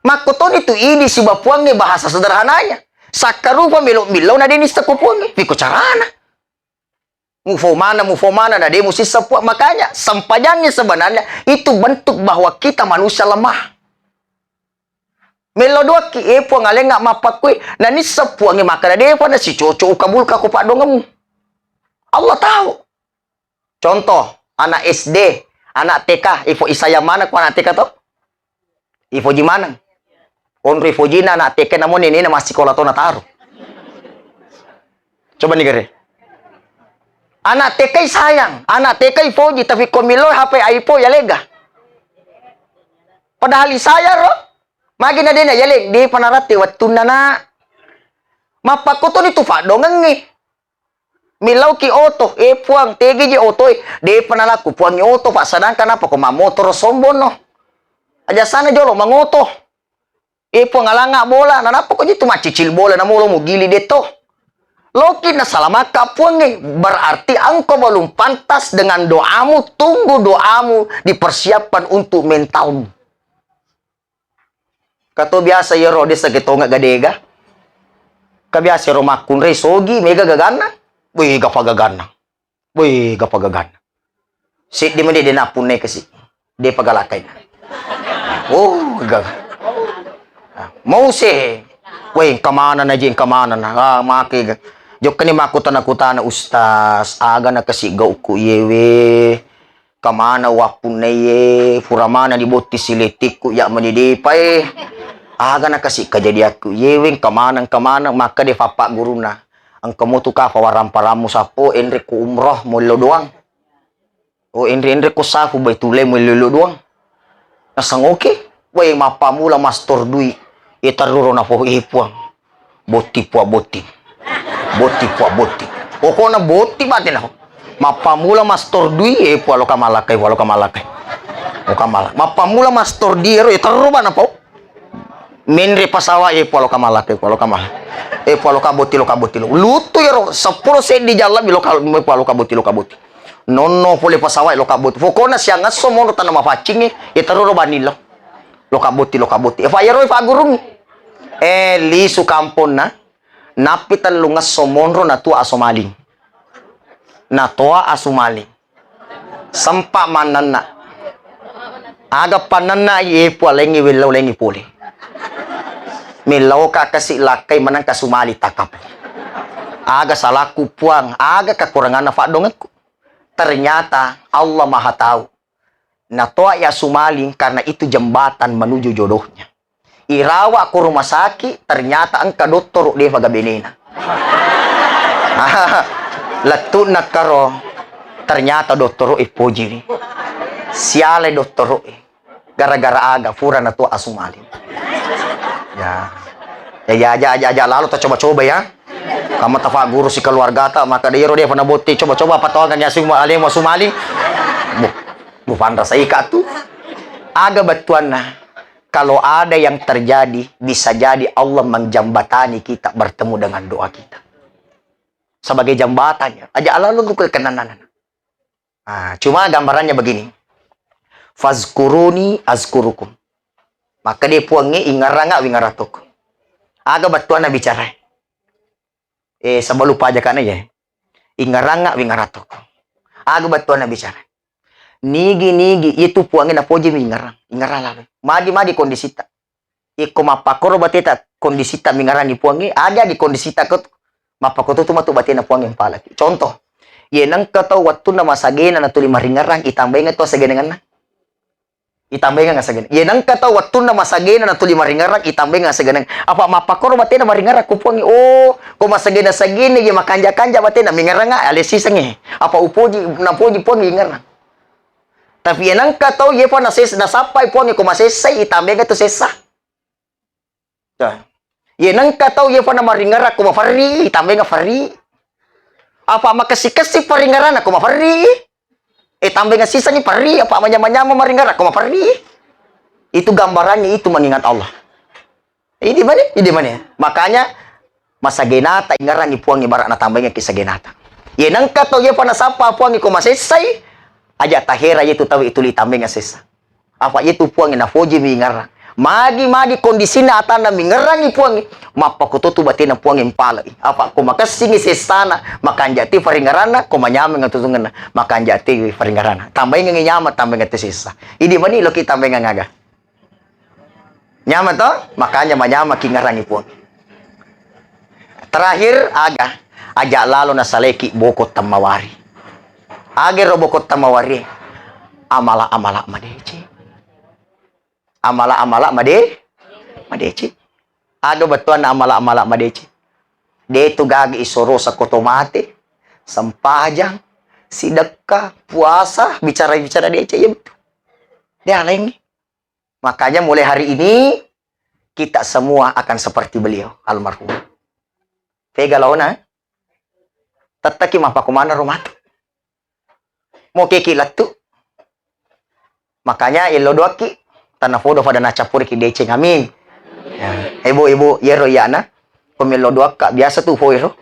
Makkotoni tu idi siba Puangnge bahasa sederhananya. Sakkarupa melo millau na de nisseng ko Puangnge. Piko carana? Mufau mana, mufau mana, na de musisseng Puang. Makanya, sempajangnge sebenarnya itu bentuk bahwa kita manusia lemah. Mello doakki, eh, Puang, alengnga mappakkui, na nisseng Puangnge makkeda, "Depa na sicoco ukabulka ko paddongemmu." Allah tahu. Contoh, anak S D, anak T K, ifo isayang mana ko anak T K to? Ifoji maneng. Onro ifojina anak T K namo nenena massikola to nataro. Coba ni gare. Anak T K sayang, anak T K ifoji, tapi ko millau H P iPhone ya lega. Padahal isayang ro. Magi na dena yaleng, depa naratte wettunna na. Mappakkutoni tu faddongengnge. Millauki oto, eh, Puang, tegi je oto e. Depa nalaku Puangnge oto, Pak, sedangkan apa ko mammotoro sombonno. Ajasana jolo mangoto. Eh, Puang, alangnga bola, nanappa ko jitu maccicil bola namolo mugili detto. Loki nasalamakka Puangnge, berarti engkau belum pantas dengan doamu, tunggu doamu dipersiapkan untuk mentalmu. Kato biasa iyaro desa ke tonga gadega. Ka biasa ro makkunrai sogi, mega gaganna. Wih, gapa gaganna. Woi, gapa gaganna. Seddi mani de nappunnai kasi. De pagalakai. Oh, gaga. Mau se. Woi, engka maneng na je, engka maneng na. Ah, make ga. Jokkani makkutana-kutana, "Ustaz, aga na kasi gauku iyewe? Engka maneng wappunnai ye, pura maneng dibotti silettikku, ya mani depa e. Aga na kasi kajadiakku iyewe, engka maneng, engka maneng." Makkeda fappa gurunna. Engka motu kafa waramparammu sappo, enre ku umroh muello doang. Oh, enre-enre ko safu Baitullah muello-ello doang. Nasang oke. Woi, mappamula mastor dui. E tarruro nafo, eh, Puang. Botti, Puang, botti. Botti, Puang, botti. Pokokna botti batena. Mappamula mastor dui, eh, Puang, lo kamalakai, Puang, lo kamalakai. Lo kamala-, mappamula mastor di ero, e terro bana pau. Menre pasawa, eh, Puang, lo kamalakai, Puang, lo kamala-. Eh, Puang, lo kabotti, lo kabotti, lo. Lutu ero, seppulo seddi jallabi, lo ka-, Puang, lo kabotti, lo kabotti. Nonno pole pasawa, lo kabotti. Pokokna siang esso monro tanah mafaccingi, e terro ro bani lo. Lo kabotti, lo kabotti. E fa ero, e fa gurung. Eh, lisu kamponna. Nappi tellung esso monro natua asu maling. Natoa asu maling. Sempa mannenna. Aga pannenna, ye Puang, lengngi wellau lengngi pole. Mellauka kasi lakkai menang kasu maling takkapo. Aga salakku Puang, aga kekuranganna faddongekku. Ternyata Allah Maha Tahu. Natoa asu maling karena itu jembatan menuju jodohnya. Irawa ko rumah sakit, ternyata engka dottoro defa gabenena. Lettu'na karo, ternyata dottoro e pojiri. Sialai dottoro e. Gara-gara aga, pura natoa asu maling. Ya. Ya, ya, aja, aja, aja lalo tacoba-coba ya. Kamu tafa guru si keluargata, maka de ero defa nabotti, coba-coba apa tawangeng asu ma-, alemu asu maling. Bu, bu panrasa ika tu. Aga bettuanna. Kalau ada yang terjadi, bisa jadi Allah menjembatani kita bertemu dengan doa kita. Sebagai jembatannya. Aja lalu ku kenanana. Ah, cuma gambarannya begini. Fazkuruni azkurukum. Maka dia puangnge ingaranga wingaratoko. Aga bettuanna bicara. Eh, sebelum pajakana ya. Ingaranga wingaratoko. Aga bettuanna bicara. Nigi-nigi itu puangnge napoji mi ingarang. Ingarang lalu. Magi-magi kondisita. Ikko mappakkoro bateta kondisita mingarangi puangnge, aja di kondisita ko mappakototu matu batena puangnge mpalaki. Contoh, ye nengka tau wettunna masagena natuli maringerang, itambainga tu asagenengenna. Itambainga asageneng. Ye nengka tau wettunna masagena natuli maringerang, itambainga asageneng. Apa mappakkoro batena maringerang ko puangnge. Oh, ko masagena-sagena ye makanja-kanja batena mingeranga ale sisengnge. Apa upoji, napoji puangnge ingerang. Tapi ye nengka tau ye pa nases-, nasappai puangnge ko masessai, itambainga tu sessa. Ye nengka tau ye fa namaringerang ko maferri, tambainga ferri. Apa makessi-kessi paringerana ko maferri. Eh, tambainga sisengngi ferri, apa manyama-nyama maringerang ko maferri. Itu gambarannya itu mengingat Allah. Idi mani, idi mani. Makanya masagenata ingerangi puangnge bara natambainga ki sagenata. Ye nengka tau ye fa nasappa puangnge ko masessai, aja tahera ye tu tau itu li tambainga sessa. Apa yetu puangnge napoji mingerang. Magi-magi kondisinna atanna mingerangi puangnge, mappakototu batena puangnge mpalai. Apa ko makessingi sessana, makanja ti faringeranna, ko manyameng atutungenna, makanja ti faringeranna. Tambaingengi nyama, tambainga ti sessa. Idi mani loki tambainga ngaga. Nyama to? Makanya manyama kingerangi puangnge. Terakhir, aga, aja lalo nasaleki boko tammawari. Aga ro boko tammawari. Amala-amala madeceng. Amala-amala made-, madeceng. Aga bettuanna amala-amala madeceng. De tu gaga isoro sakoto mate, sempajang, sidekka, puasa, bicara-bicara deceng, iya betul. De alaingi. Makanya mulai hari ini kita semua akan seperti beliau, almarhum. Pega laona, tettaki mappakomana ro matu. Mo keki lettu. Makanya yello doakki. Tanapodo pada nacappuriki deceng. Amin. Ya. Ibu-ibu, yero iyana. Ko mello doakka biasa tu foiro.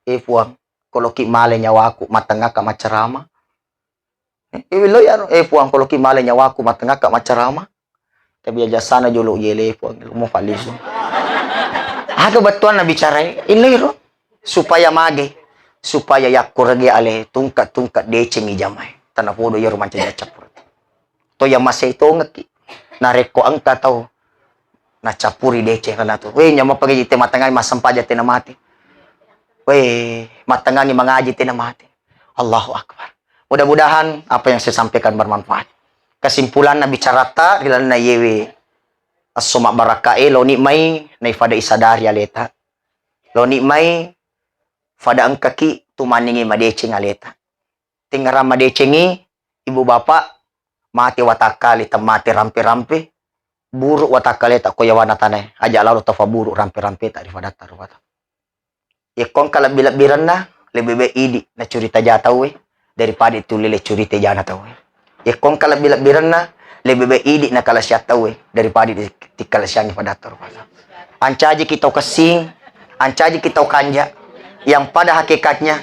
Eh Puang, koloki male nyawaku, matengngaka maccarama. Eh, eh, lo yaro, eh Puang, koloki male nyawaku, matengngaka maccarama. Tapi aja sana jolo yele Puang, lo mo fallisu. Aga bettuanna bicarai, illo iro. Supaya mage, supaya yakkurage ale tungka-tungka deceng ijamai. Tanapodo yero mancaji accappureng. To iya masei tongekki. Narekko engka tau nacappuri deceng rana tu. Weh, nyamappa gaji te matengngangi massempajang tena mate. Weh, matengngangi mangaji tena mate. Allahu Akbar. Mudah-mudahan apa yang saya sampaikan bermanfaat. Kesimpulanna bicarata ri lalenna yewe esso mabbarakkae, loni mai naifada isadari aleta. Loni mai fada engkaki tumanningi madeceng aleta. Tengngerang madecengi ibu bapak, mate watakkale temmate rampe-rampe, buruk watakkaleta ko yawana tanae, aja lalo tafaburu rampe-rampeta ri fadatta rupa tau. Yekko engka lebbi-lebbirenna, lebih baik idi nacurita ja tauwe daripada tulle le curita jana tauwe. Yekko engka lebbi-lebbirenna, lebih baik idi nakalasiang tauwe daripada di-, tikkalasiangi fadatta rupa tau. Ancajiki tau kessing, ancajiki tau kanja, yang pada hakikatnya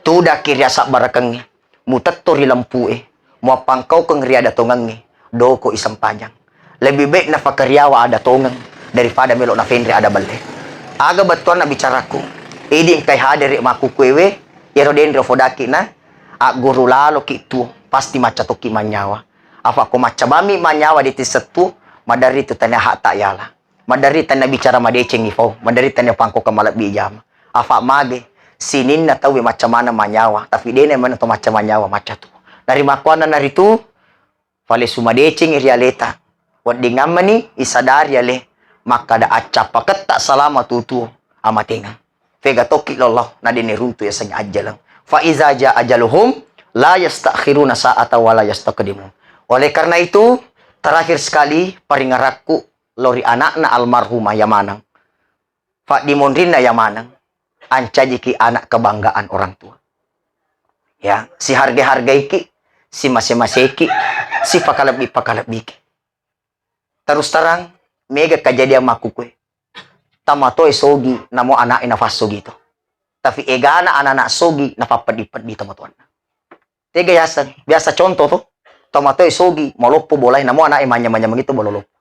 tudaki ri asabbarakengnge. Mutetto ri lempu'e, muappangkaukeng ri ada tongengnge, doko isempajang. Lebih baik nafakariawa ada tongeng daripada melo nafenre ada belle. Aga bettuanna bicaraku? Idi engkai hadere makkukkuewe, iyaro denre fodaki na agguru laloki tuo, pasti macca tokki manyawa. Apa ko macca bami manyawa di tisseng tuo, maderri tu tania hak tak yala. Maderri tania bicara madecengi fau, maderri tania pangko ke malebbi jama. Afa mage, sininna tauwe macca maneng manyawa, tapi dena maneng to macca manyawa, macca tu. Narimakkuanna naritu, fale sumadecengi ri aleta. Weddingammani isadari ale, makkada accappa ketta salama tutu amatengang. Fega tokki lollo, na dene runtu yasengnge ajjaleng. Fa iza ja ajaluhum, la yastakhiruna sa'ata wa la yastaqdimun. Oleh karena itu, terakhir sekali, paringerakku lao ri anakna almarhumah iya maneng. Faddimonrinna iya maneng, ancajiki anak kebanggaan orang tua. Ya, siharga-hargaiki, simase-maseki, sipakalebbi-pakalebbiki. Terus terang, mega kejadian makkukue. Tamatoe sogi, namo anakna nafassogi to. Tapi egana anak-anak sogi, nafappeddi-peddi tomatoanna. Tega yaseng, biasa contoh to, tomatoe sogi, maloppo bolae, namo anakna manyameng-nyameng itu bola loppo.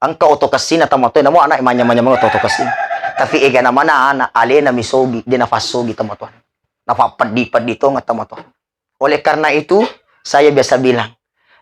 Engka oto kessina tomatoe, namo anakna manyameng-nyameng oto-oto kessing. Tapi egana mana anak, alena misogi, de nafassogi tomatoanna. Nafappeddi-peddi tonga tomatoanna. Oleh karena itu, saya biasa bilang,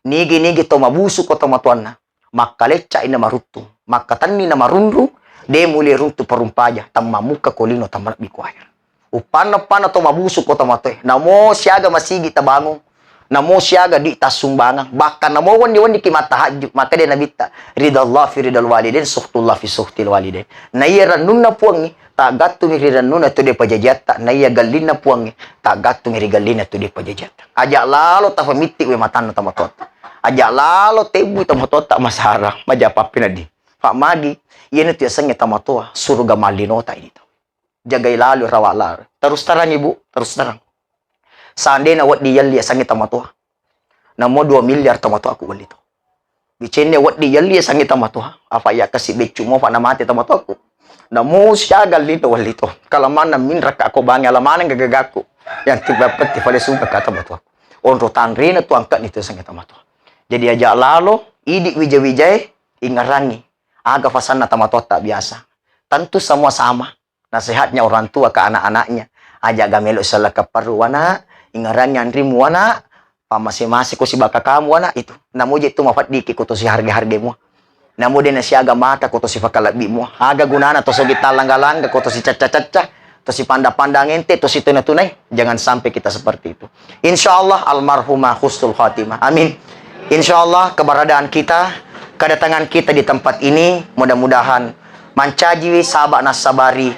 nigi-nigi to mabusu ko tomatoanna, makkalecca ina maruttu, makkatenni na marunru, de muli runtu parumpaja, tammamuka ko lino tammalebbi ko air. Uppanna-uppanna to mabusu ko tomatoe, namo siaga masigi tabangung, namo siaga di tassumbangang, bahkan namo wenni-wenni ki mattahajju, maka de nabitta, ridallah fi ridal walidain, sukhtullah fi sukhtil walidain. Na iya rannunna Puangnge, taggattungi ri rannuna tu de pajajiatta, na iya gallinna Puangnge, taggattungi ri gallinna tu de pajajiatta. Aja lalo tafamitti we matanna tomatoatta. Aja lalo tebbu tomatoatta masara, maja pappi naddi. Fa magi, iyana tu yasengnge tomatoa, suruga mallinota ini tau. Jagai lalo, rawa lalo. Terus terang, Ibu, terus terang. Seandainya wedding yelli yasengnge tomatoa. Namo dua miliar tomatoaku welli to. Bicenne wedding yelli yasengnge tomatoa. Apa iya kasi beccu mofa namate tomatoaku. Namo siaga lino welli to. Kalamanna minraka ko bangi alamaneng gagagaku. Yang tiba peti fale suka kata tomatoaku. Onro tanrena tu angkat nitu yasengnge tomatoa. Jadi aja lalo, idi wija-wijae, ingarangi. Aga fasanna tomatoatta biasa. Tentu semua sama. Nasihatnya orang tua ke anak-anaknya, aja ga melo sellaka perru wana, ingarangi anrimu wana, pamase-mase ko sibaka kamu wana, itu. Namu je tu mafaddiki ko to siharga-hargamu. Namu de nasiaga mata ko to sifakalebbimu. Aga gunana to sogi talangga-langga ko to sicacca-cacca, to sipanda-pandang ente, to situna-tunai. Jangan sampai kita seperti itu. Insya Allah almarhumah husnul khatimah. Amin. Insya Allah keberadaan kita, kedatangan kita di tempat ini, mudah-mudahan mancajiwi saba nassabari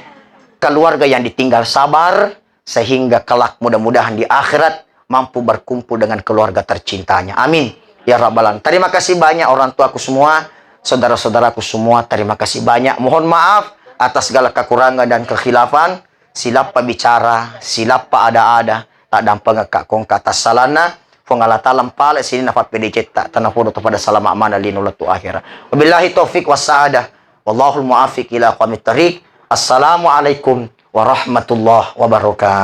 keluarga yang ditinggal sabar, sehingga kelak mudah-mudahan di akhirat mampu berkumpul dengan keluarga tercintanya. Amin. Ya Rabbal Alamin. Terima kasih banyak orang tuaku semua, saudara-saudaraku semua, terima kasih banyak. Mohon maaf atas segala kekurangan dan kekhilafan. Silappa bicara, silappa ada-ada, taddampengekka kongka tassalanna. Puang Allah Ta'ala mpale sininna pappedecetta, tanapodo to pada salama maneng lino lettu akhera. Wabillahi taufiq wassa'adah. Wallahul muwaffiq ila aqwamit thariq. Assalamualaikum warahmatullahi wabarakatuh.